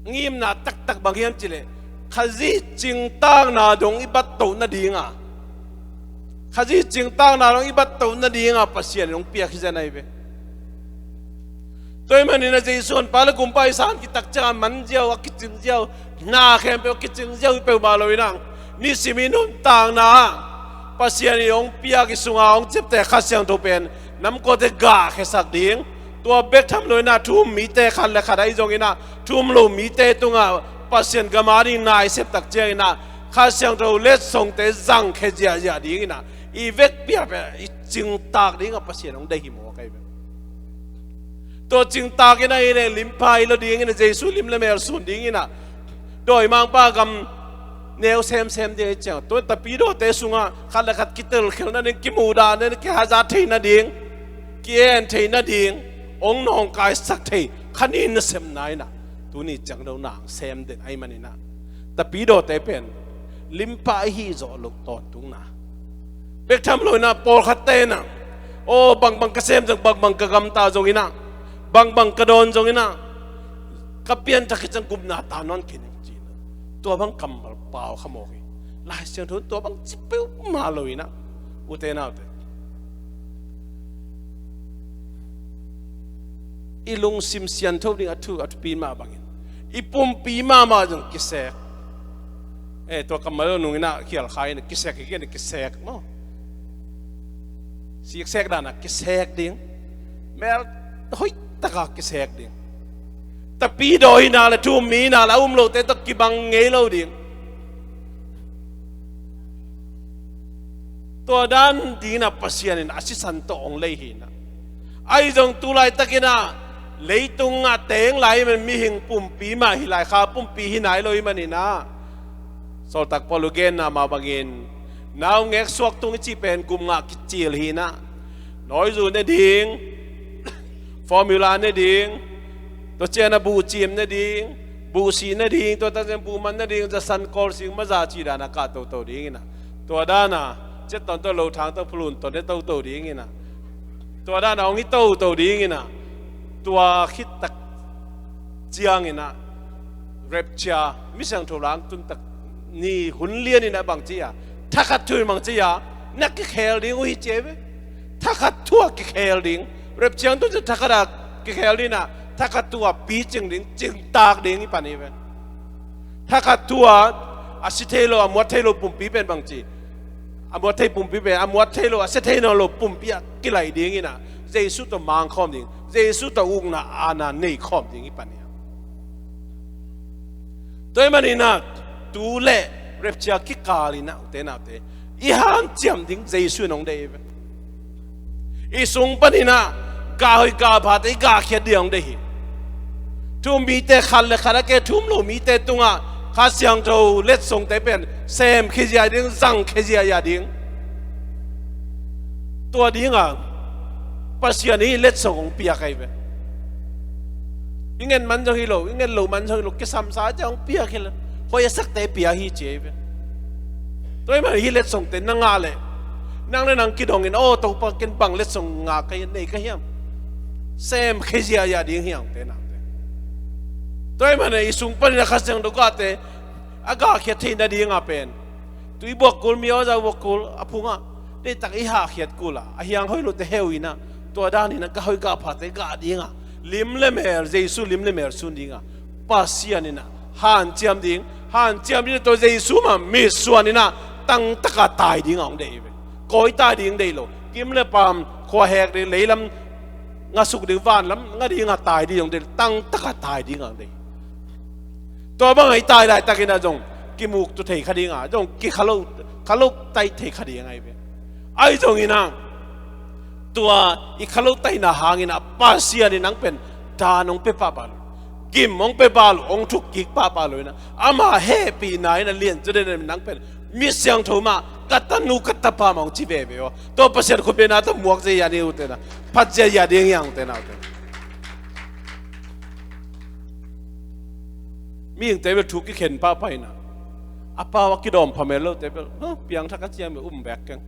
ngimna taktak bang hiam cihleh Khazih cingtakna dong i battoh nadinga, Khazih cingtakna dong i battoh nadinga Pasian in hong piak hi zen ahi ve. Tua ahih manin a Jesu honpa le gumpa i san kitak ciangah man ziau, a kicing ziau, na khempeuh a kicing ziau hi peuhmah lo inah, nisim i nuntakna ah Pasian in hong piak i sunga hong ciapteh Kha Siangtho pen namkuate gahkhiasak ding, tua bek tham lo inah thu um mite khat le khat ahi zong inah thu um lo mite tungah Pasian gam a ding na i sep tak ciang inah Kha Siangtho letsongte zangkhia ziahziah ding inah i vekpi-a pen i cingtak dingah Pasian hong deih hi mawk ahi ve. Tua cingtak inah i leh limpha i lo ding inah Jesu lim le mel sun ding inah dawimangpa gam neu semsem ding i ciang, tua tapidawte sungah khat le khat kitelkhial nading, kimuhdah nading, kihazat thei nading, ki-en thei nading, hong nawngkaisak thei kha ni nasepna inah tuni ciang lo nang sem den ahih maninah tapidawte pen limpha i hih zawh loh tawntungna. Bek tham lo inah pawlkhatte inah, aw, bangbang ka sem zong, bangbang ka gamta zong inah, bangbang ka dawn zong inah, ka pianthak khit ciang gupna ta nawn khin ing, ci inah tua bang kammal pau kha mawk hi. Lai Siangtho in tua bang ci peuhmah lo inah, ute naute, i lungsim siantho ding a thu, a thupi mah bangin i pumpi mahmah zong kisek. Eh, tua kammal lo nung inah khial kha inah kisek hi, kisek maw. Siksek danah kisek ding, mel hoihtaka kisek ding. Tapidaw hi nak le thu um mi hi nak le a um lote tawh kibang ngei lo ding. Tua dan dinginah Pasian in a sisan tawh hong lei hi inah, ahi zong tu laitakinah leitungah teng lai man mihing pumpi mah hi lai, kha pumpi hi nai lo hi maninah, Sawltak Paul uh genna mah bangin naungek suaktung i cih pen gupngah kicil hi inah, nawizu ne ding, formula ne ding, tua ciangah buhcim ne ding, buhsih ne ding, tua tak ciang buhman ne ding, zasan kawlsing maza cih danah kah toto ding inah, tua danah ciat tawn tawh lo thang tawh phulun tawh ne toto ding inah, tua danah hong hi toto ding inah, tua khittak cianginah rapture, mi siangtho langtun tak ni hun lian inah bang ci a, thakhat thu in bang ci a, na kikhel ding uh hi ci ve. Thakhat thu a kikhel ding. Rapture tun ci thakhat a kikhel ding inah, thakhat thu a picing ding, cingtak ding i pan hi ve. Thakhat thu a, a si thei lo, a muat thei lo pumpi pen bang ci, a muat thei pumpi pen, a muat thei lo, a si thei nawn lo pumpi ah kilaih ding inah, Jesu tawh mangkhawm ding, Jesu tawh ukna aana neikhawm ding i pan hi. Tua ahih maninah tu le rapture kikal inah, ute naute, i hanciam ding Jesu in hong deih hi ve. I sung paninah gah hoih gah phate i gahkhiat ding hong deih hi. Thu um mite khat le khat a ke, thu um lo mite tungah Kha Siangtho letsongte pen semkhia ziah ding, zangkhia ziahziah ding. Tua dinga Pasian in letsong hong piak ahi ve. I nget man zong hi lo, i nget lo man zong hi lo, kisamsa ciang hong piak hi lo, hoih a sakte pia hi ci ahi ve. Tua ahih manin hih letsongte na ngah leh nang le nang kidongin, aw, Topa, ken bang letsong ngah ka hiam, nei ka hiam, semkhia ziahziah ding hi hang, ute naute. Tua ahih manin i sung panin a Kha Siangtho gahte a gahkhiat theih nadinga pen, tu i buak kul, mi aw za buak kul a phungah deihtak i hahkhiat kul a, a hiang hoih lote heu inah, tua daninah gah hoih gah phate gah dinga Lim le mel, Jesu lim le mel sun dinga Pasian in ah hanciam ding, hanciam ding tawh Jesu mah mitsuan in ah tangtaka tai dinga hong deih hi ve. Kawi tai ding deih lo, kim le paam, khuahek ding, leilam ngasuk ding, vanlam nga dinga tai ding hong deih, tangtaka tai dinga hong deih. Tua bang a i tai laitakin ah zong kimuktu thei kha dinga, zong kikhalo, khalo tai thei kha dinga hi ve. Ahi zongin ah tua i khalo taina hangin ah Pasian in nang pen dan hong pia pahpah lo, gim hong pia pah lo, hong thuk kik pahpah lo in ah, ama hehpihna in ah lianzaw den in nang pen mi siangtho mah, ka tanu ka tapa mah hong ci veve aw. Tua Pasian khutbetna tawh muak ziahziah ding uh tena, phat ziahziah ding hi hang tena uh tena. Mihingte bel thu kikhen pahpah in ah, a pau a kidawm phamel lote bel, "Huh, piangthak a ciam e, um bek keng."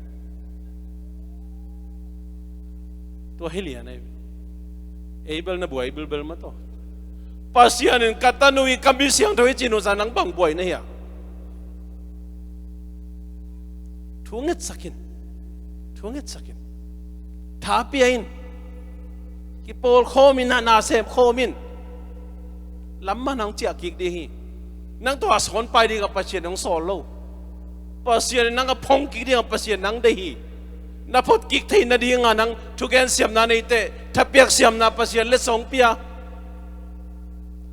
Tua hi lian ei. Ei bel na buai bilbel mah tawh. Pasian in ka tanu hi, ka mi siangtho hi ci nusa nang bang buai na hi a? Thu ngetsak in. Thu ngetsak in. Tha pia in. Kipawl khawm in, na, na sem khawm in. Lam mah nang ciah kik ding hi. Nang tua a sawn pai dingah Pasian hong sawl lo. Pasian in nang a phong kik dingah Pasian nang deih hi. Na phot kik theih nadingah nang thugen siamna neite, thapiak siamna Pasian letsong pia.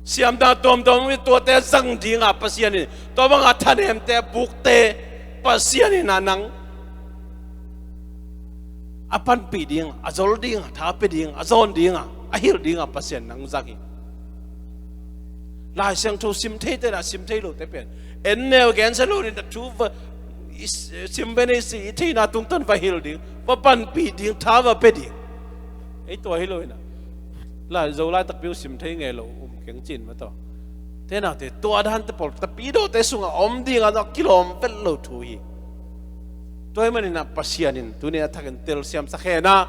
Siamna tuamtuam tuate zang dingah Pasian in, tua bangah thanemte, a bukte Pasian in ah nang a panpih ding, a zol ding, a tha pia ding, a zawn ding, a hilh ding a Pasian nang zang hi. Lai Siangtho sim thei te na sim thei lo te pen en neu gensia lo ding, na thu va i s-, sim ve nei si, i theihna tungtawn va hilh ding, va panpih ding, tha va pia ding. Ei tua hi lo hi na. Lai Zo laitakpi uh sim thei ngei lo um keng cin mah tawh. Te naute tua dante pawl tapidawte sungah om dingah a kilawm vet lo thu hi. Tua ahih manin ah Pasian in tuni a thakin telsiam sak hen ah,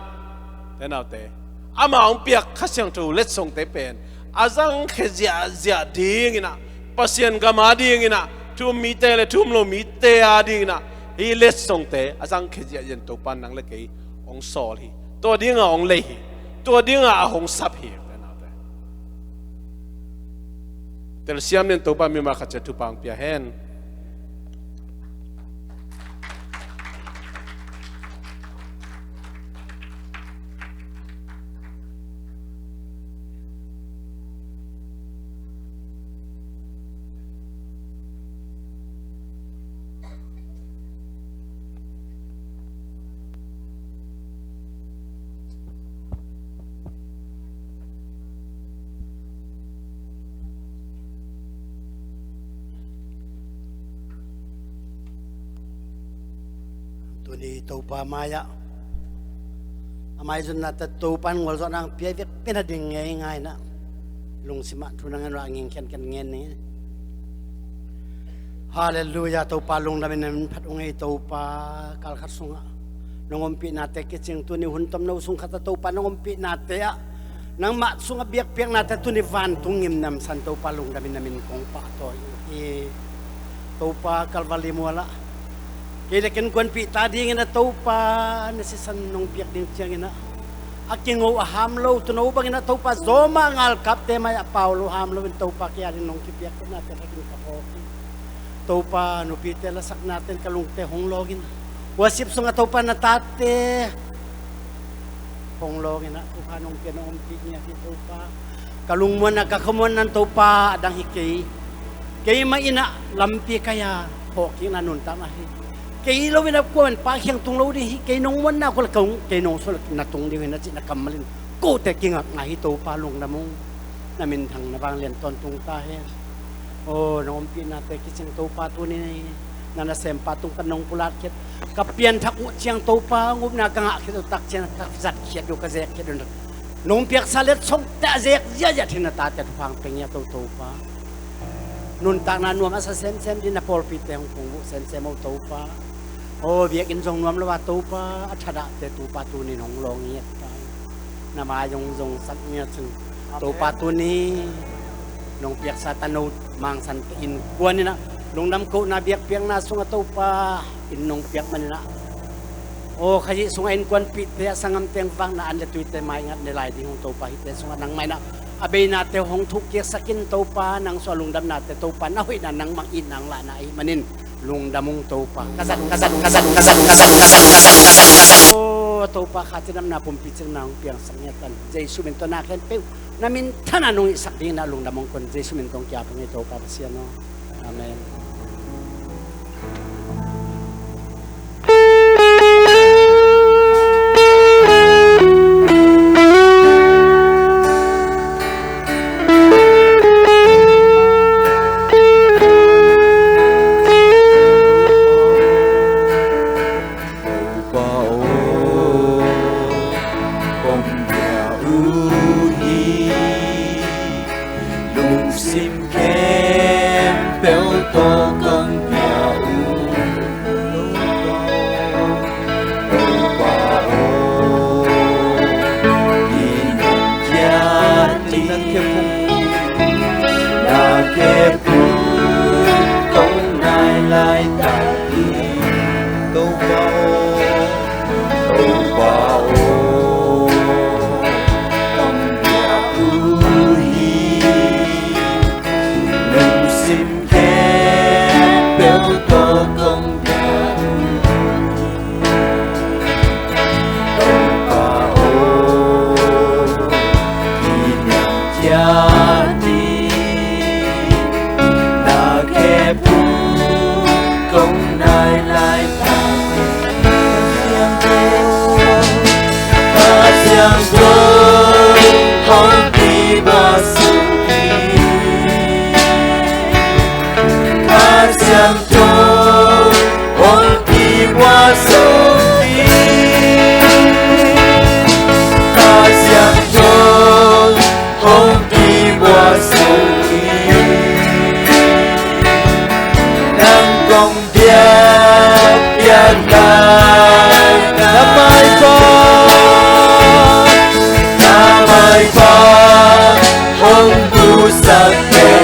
te naute, ama hong piak Kha Siangtho letsongte pen a zangkhia ziahziah dingin ah, Pasian gam a dingin ah, thu um mite le thu um lo mite a dingin ah, hih letsongte a zangkhia ziahziah in Topa nang le kei hong sawl hi. Tua dingah hong lei hi. Tua dingah a hong sap hi. Te naute, telsiam nin Topa mimal khat ciat thupha hong pia hen. Tuni Topa mai-ah a maizumna tawh Topa in gualzawhna hong pia vekpi nading ngeingai in ah, lungsimah thu na ngen uh a nging khiankhian ngen ning. Halleluiah. Topa lungdam in na min phat ung ei Topa. Kalkhat sungah nong ompihnate kicing, tuni hun tomno sung khatah Topa nong ompihnate ah nangmah sungah biakpiaknate tuni vantung ngimnamsan Topa lungdam in na min kong pahtawi uh hi. Topa Kalvari mualah kei le ken kuanpih ta dingin ah Topa na sisan nong piak ding ciangin ah a kingo a ham lo tuuno bangin ah Topa Roma galkapte mai-ah Paulo ham loin Topa kei adingin nong kipiak nate thakin ka phawk hi. Topa nupite lasaknate in ka lungte hong lawngin, worship sungah Topa na tate hong lawngin ah thupha nong pia nong ompih ngiat hi Topa. Ka lungmuanna ka khamuanna in Topa a dang hi kei. Keimah in ah lampi kai-a phawkkikna nuntakna hi. Kei lo in ah kuaman Pa kiang tung lo ding hi. Kei nong muanna uh la kong, kei nong suan na tung ding hi na cihna kammal in kote kingakna hi Topa lungdam ung. Na minthang na vanglian tawntung ta hen. Aw, na ompihnate kicing Topa tuni na nasempa tung ka nong pulatkhiat, ka pianthak uh ciang Topa ngupna ka ngahkhiat uh tak ciang ka zatkhiat uh ka zekkhiat uh nong piaksa letsongte a zek ziahziah thin na tate thupha hong pia ngiat uh Topa. Nuntakna nuam a sa semsem ding na pawlpite hong pung uh semsem uh Topa. Aw, biakinn zong nuam lo a Topa a thadahte Topa tuni nong lawng ngiat ta. Na mai zong zong sak ngiat cin Topa tuni nong piaksa tano mangsan innkuan in ah lungdam kohna biakpiakna sungah Topa in nong piak manin ah Aw Khazih sungah innkuanpihte a sanggamte hong vakna an le tuite maingat ne lai ding hong Topa hihte sungah nangmah in ah a beinate hong thuhkiksak in Topa, nang sungah lungdamnate Topa na hoihna nangmah in itna hong lahna ahih manin lungdam ung Topa. Ka zat, ka zat, ka zat, ka zat, ka zat, ka zat, ka zat. Aw Topa kha cinamna pumpi cinamna hong piangsak ngiat tan Jesu min tawh na khempeuh na minthanna nong hihsak dingin ah lungdam hong kon Jesu min tawh hong ki-ap ung ei Topa Pasian aw. Amen. Topa aw, kong bia uh hi, lungsim khempeuh tawh kong bia uh. Topa aw, kiniamkhiat ding na khe phung, na khe phung kong nai laitak hi. Topa aw, Topa aw, kong bia uh hi, lungsim khempeuh tawh kong bia uh hi. Topa aw, kiniamkhiat ding na khe phung kong nai laitak hi. Kha Siangtho hong kibua suk hi. Kha Siangtho hong kibua suk hi. Kha Siangtho hong kibua suk hi. Nang kong biakpiak lai na maipha, na maipha hong musak teh.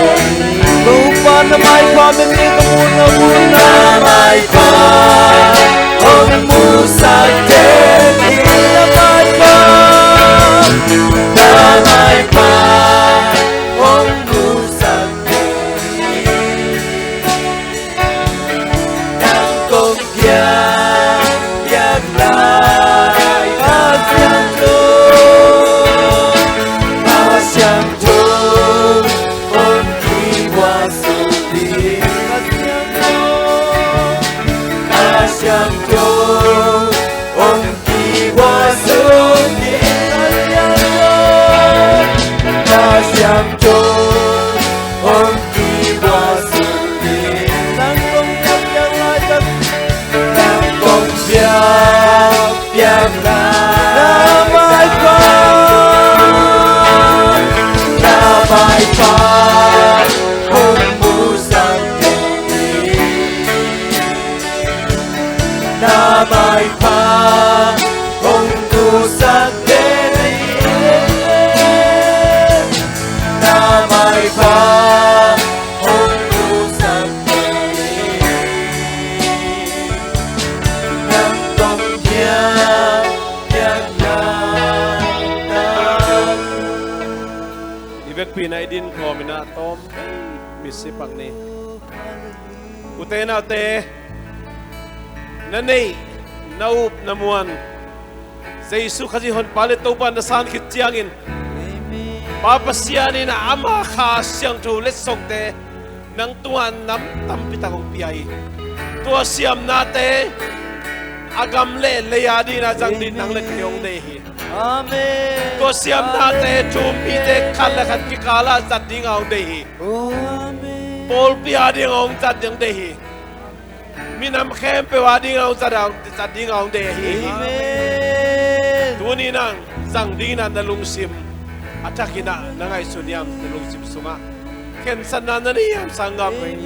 Topa na maipha mimit hong musak teh. Na maipha hong musak teh. Na maipha, na maipha hong musak teh. Nang kong biakpiak lai Kha Siangtho, Kha Siangtho hong kibua suk hi. Kha Siangtho, Kha Siangtho hong kibua suk hi. Kha Siangtho hong kibua suk hi. Nang kong biakpiak lai, nang kong biakpiak lai na maipha, na maipha hong musak teh hi. Na maipha hong musak teh hi. Na maipha hong musak teh hi. Nang kong biakpiak lai. I vekpi-in ah i din kawmin ah tawm misi pak ni. Ute naute, na neih, na up, na muan Jesu Khazih Honpa le Topa na san khit ciangin Pa Pasian in ah ama Kha Siangtho letsongte nang tungah nam tampi tak hong pia hi. Tua siamnate a gam le lei a dingin ah zang dingin nang le kei hong deih hi. Amen. Tua siamnate, amen, thu ummite khat le khat kikal ah zat dingin ah hong deih hi. Amen. Pawlpi a dingin ah hong zat dingin hong deih hi. Minam khempeuh a dingin ah hong zat, zat dingin ah hong deih hi. Amen. Tuni nang zang dingin ah na lungsim a thakin ah na ngaihsun hiam, na lungsim sungah khensatna na nei hiam sanggam? Amen.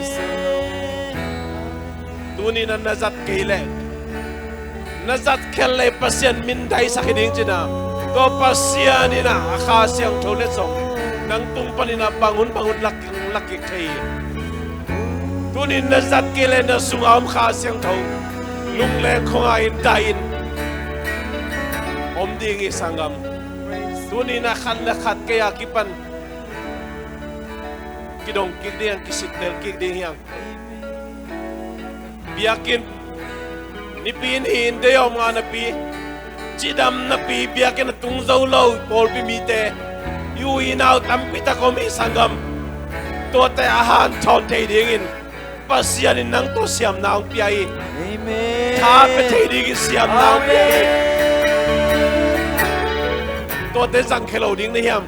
Tuni na, na zat kei leh, na zat khelh leh Pasian mindaisak hi ding ci-in ah, tua Pasian in ah a Kha Siangtho letsong nang tung panin ah bang hun bang hun lak, lak kik thei hi. Tuni na zat kei leh na sungah om Kha Siangtho lungleng khawng ah in dai in, om ding hi, sanggam. Tuni-in ah khat le khat kei a kipan kidong kik ding, kisittel kik ding hi hang. Biakinn nipi ni in dei om nga napi, cidam napi, biakinn a tung zo lo pawlpi mite, i u i nau tampi tak om hi, sanggam. Tuate a hanthawn thei dingin Pasian in nang tawh siamna hong pia hi. Amen. Tha pia thei dingin siamna hong pia hi. Amen. Tuate zangkhia lo ding na hiam?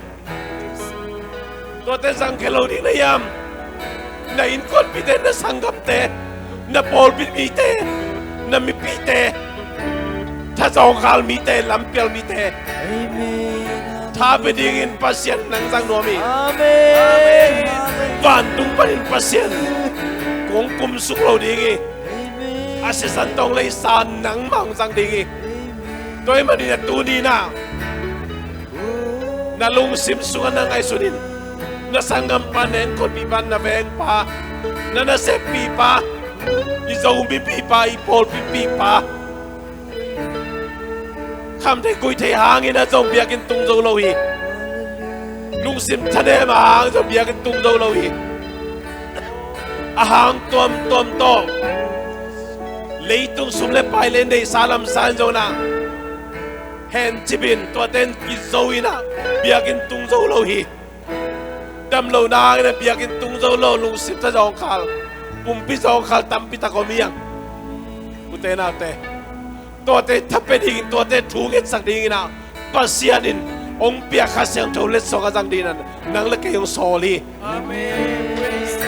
Tuate zangkhia lo ding na hiam? Na innkuanpihte, na sanggamte, na pawlpi mite, na mipite, thazawngkhal mite, lampial mite. Amen. Tha pia dingin Pasian nang zang nuam hi. Amen. Vantung panin Pasian kong kumsuk lo ding hi. Amen. A sisan tawh hong leisa nangmah hong zang ding hi. Amen. Tua ahih manin a tuni-in ah na lungsim sungah na ngaihsun in, na sanggampa, na innkuanpihpa, na vengpa, na naseppihpa, i Zomipihpa, i pawlpipihpa, khamtheih guihtheih hangin a zong biakinn tung zo lo hi. Lungsim thanem a hang zong biakinn tung zo lo hi. A hang tuamtuam tawh leitung sum le pai le neihsa lamsa in zong na hencip in, tuate in kizo in ah biakinn tung zo lo hi. Damlohna hangin ah biakinn tung zo lo, lungsim thazawngkhal, pumpi zawngkhal tampi tak om hi hang. Ute naute, tuate tha pia dingin, tuate thu ngetsak dingin ah Pasian in hong piak Kha Siangtho letsong a zang dingin ah nang le kei hong sawl hi. Amen.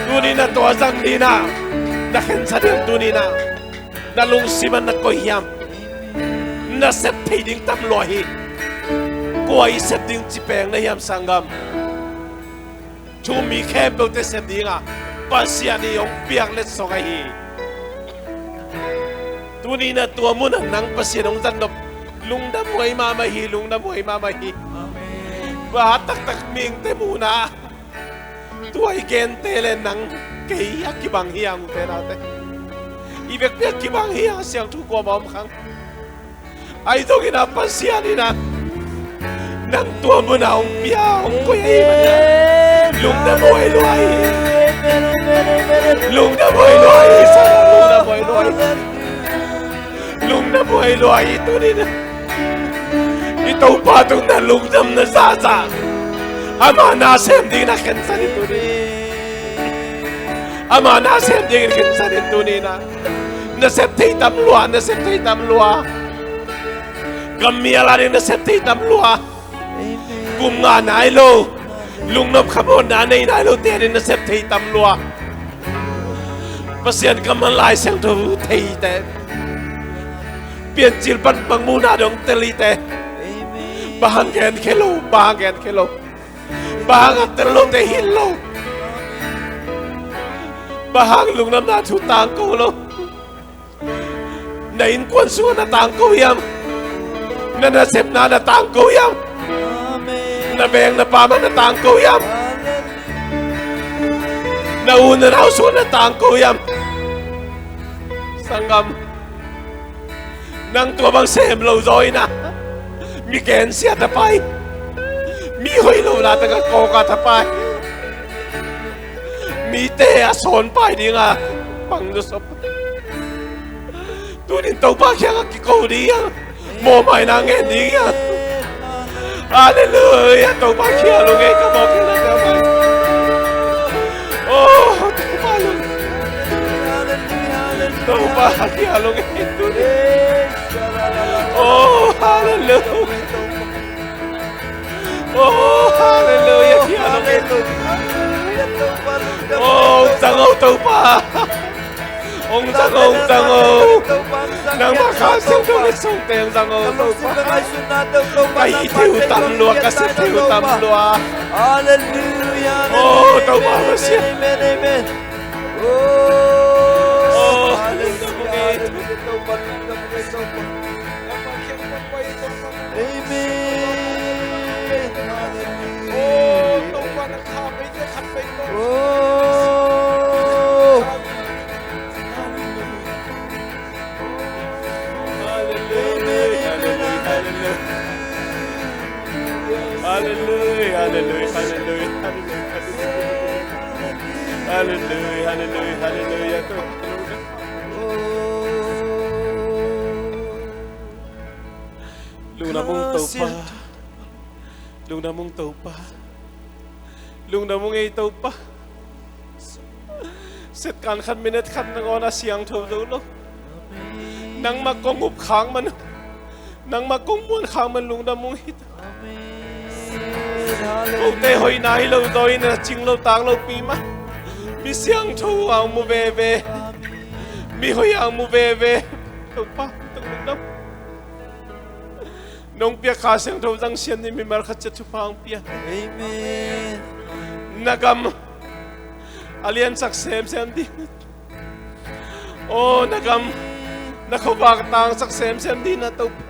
Tuni-in ah tua zang dingin ah na khensat hiam? Tuni-in ah na lungsim ah na koih hiam? Na sep thei ding tam lua hi. Kua i sep ding ci peng na hiam, sanggam? Thu-um mi khempeuhte sep dingin ah Pasian in hong piak letsong ahi hi. Tuni-in ah tua munah nang Pasian hong zat nop, lungdam huai mahmah hi, lungdam huai mahmah hi. Amen. Bang taktak mihingte muhna tua i gente le nang kei a kibang hi hang, ute naute. I vekpi a kibang hi hang, siangtho kuamah om kha hang. Ahi zongin ah Pasian in ah nang tua munah hong pia, hong koih ahih manin ah lungdam huai lua hi. Lungdam huai lua hi, sa, lungdam huai lua hi. Lungdam huai lua hi. Tuni-in ah i Topa tungah lungdamna zahzah, ama na sem dingin ah khensat in tuni-in. Ama na sem dingin khensat in tuni-in ah. Na sep thei tam lua, na sep thei tam lua. Gammial ading na sep thei tam lua. Kum nga nai lo, lungnop khamawhna nei nai lote ading na sep thei tam lua. Pasian kammal, Lai Siangtho theite, Piancil pan mangmuhna dong telite, bang hang genkhia lo, bang hang genkhia lo, bang hang a tel lote hilh lo, bang hang lungdamna thu tangko lo. Na innkuan sungah na tangko hiam? Na nasepna na tangko hiam? Amen. Na veng na pam ah na tangko hiam? Amen. Na u na nau sungah na tangko hiam? Sanggam, nang tua bang sem lo zaw in ah mi gensia thapai, mi hoih lo la takah kawka thapai, mite a sawnpai dingah pang zawsop. Tuni-in Topa kiangah kiko ding hiam? Mawhmaina ngen ding hiam? Halleluiah. Topa kiang lungei ka mawh kei na ka mai. Oh, Topa lung. Topa kiang lungei tuni. Oh, halleluiah. Oh, halleluiah. Kiang lungei tuni. Oh, zang o Topa. Hong zang o, hong zang o. Nangmah Kha Siangtho letsongte hong zang o Topa. Ka hih thei uh tam lua, ka sep thei uh tam lua. Halleluiah. Oh, Topa Pasian. Amen, amen, amen. Oh, hallelujah. Amen. Hallelujah. Oh. Hallelujah. Amen, amen, amen. Halleluia, halleluia, halleluia. Lungdam ung Topa. Lungdam ung Topa. Lungdam ung ei Topa. Second khat, minute khat nangawn a siangtho zo lo. Nangmah kong up khak man, nangmah kong muan khak man lungdam ung hi. Kote hoihna hi lo zaw in a cing lo tak lopi mah, mi siangtho a mu veve, mi hoih a mu veve. Topa, tang lungdam. Nong piak Kha Siangtho zang siam ding mimal khat ciat thupha hong pia. Amen. Na gam a liansak semsem ding. Aw, na gam, na khuavak tangsak semsem ding na Topa.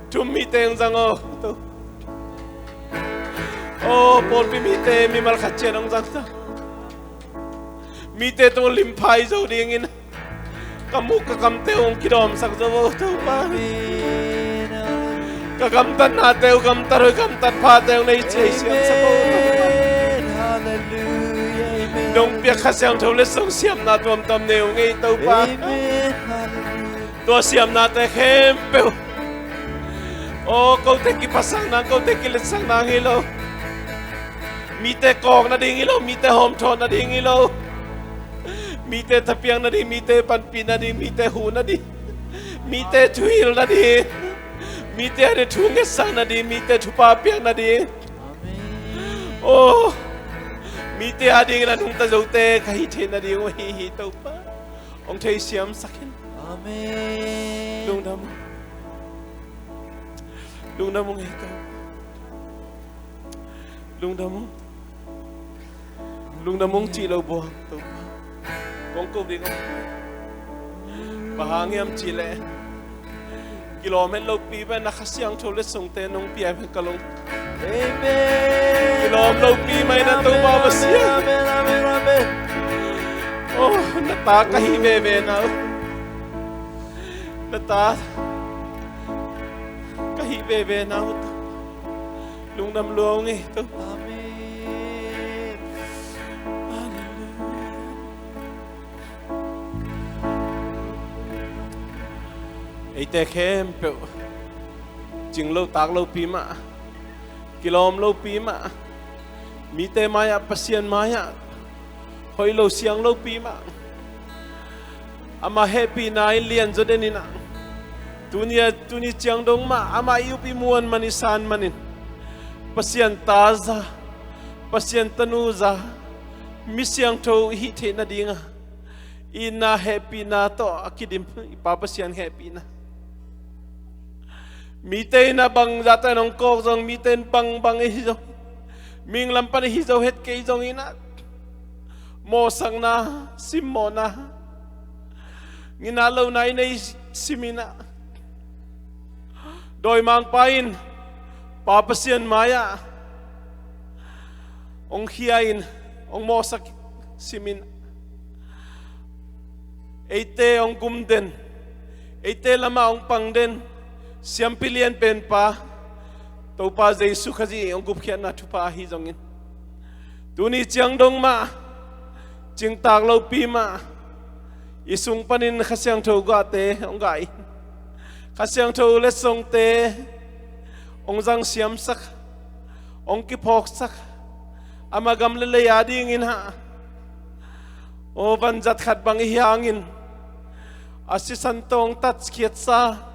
Thum mite hong zang aw, Topa. Aw, pawlpi mite mimal khat ciat hong zang ta. Mite tung limphai zo dingin ka muk ka kamte hong kidawmsak zo aw, Topa. Ka gamtatnate uh gamtat hoi, gamtat phate hong nei ciai siamsak aw, Topa. Nong piak Kha Siangtho letsong siamna tuamtuam nei ung ei Topa. Tua siamnate khempeuh, aw, kote kiphasak nang, kote kiletsak nang hi lo. Mite kawk nading hi lo, mite hawmthawh nading hi lo. Mite thapiak nading, mite panpih nading, mite huh nading, mite thuhilh nading, mite a ding thu ngetsak nading, mite thupha piak nading. Aw, mite a dingin a nungta zote ka hih theih nading uh ahi hi Topa. Hong theisiamsak in. Amen. Lungdam ung. Lungdam ung ei Topa. Lungdam ung. Lungdam ung cih lo buang Topa. Kong ko ding ung. Bang hang hiam cih leh kilawm het lopi pen na Kha Siangtho letsongte nong pia pen ka lung. Amen. Kilawm lopi mai na Topa Pasian. Amen, amen, amen. Aw, na ta ka hih veve na uh. Na ta ka hih veve na uh. Lungdam lua ung ei Topa. Amen. Halleluia. Eite khempeuh cing lo tak lopi mah, kilawm lopi mah, mite mai-ah, Pasian mai-ah hoih lo siang lopi mah, amah hehpihna in lianzaw den in ah, tuni a, tuni ciang dong mah amah i up i muan man, i san manin Pasian ta za, Pasian tanu za, mi siangtho i hih theih nadinga itna hehpihna tawh a kidim i Pa Pasian hehpihna. Mite in a bangzahta in hong kawk zong, mite in bangbang i hi zong, mihing lam pan i hi zo het kei zongin ah, mawhsakna, simmawhna, nginat lohna i nei simin ah, dawimangpa in Pa Pasian mai-ah hong khia in, hong mawhsak simin, eite hong gum den, eite lamah hong pang den Siampi lianpen pa Topa Jesu Khazih hong gupkhiatna thupha ahi zongin, tuni ciang dong mah, cingtak lopi mah, i sung panin Kha Siangtho gahte hong gah in, Kha Siangtho letsongte hong zang siamsak, hong kiphawksak, amah gam le lei a dingin hah, aw, vanzat khat bang i hi hangin, a sisan tawh hong tatkhiatsa,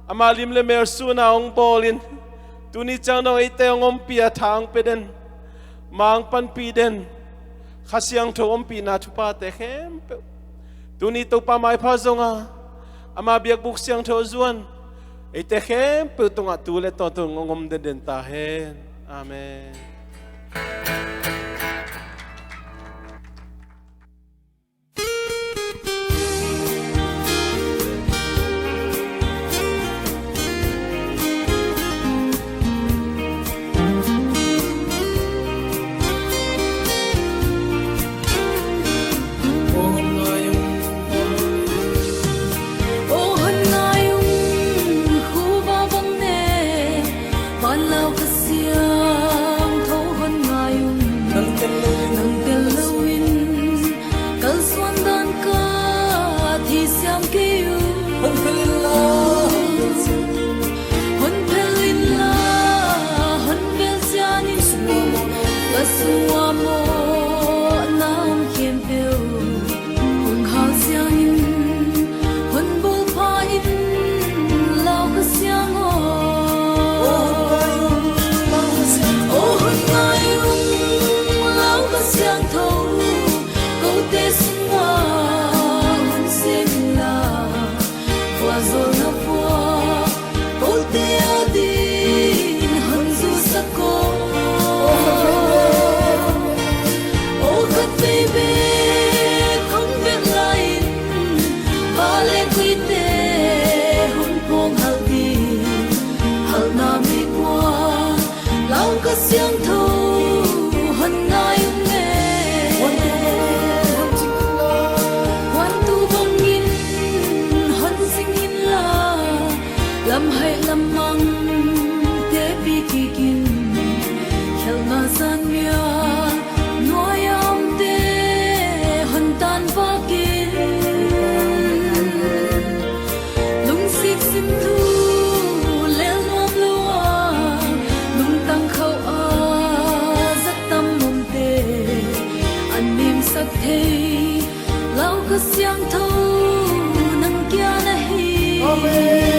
ama lim le mel sun a hong bawlin, tuni ciang dong eite hong ompih a, tha hong pia den, ma hong panpih den Kha Siangtho ompihna thuphate khempeuh, tuni Topa maipha zonga ama biakbuk siangtho zuan eite khempeuh tungah tu le tawntung hong om denden ta hen. Amen. Aw hon ngai ung, khuva bang ne, vanlau Kha Siangtho hon ngai ung. Thei lo, Kha Siangtho nang kiang ahi. Amen.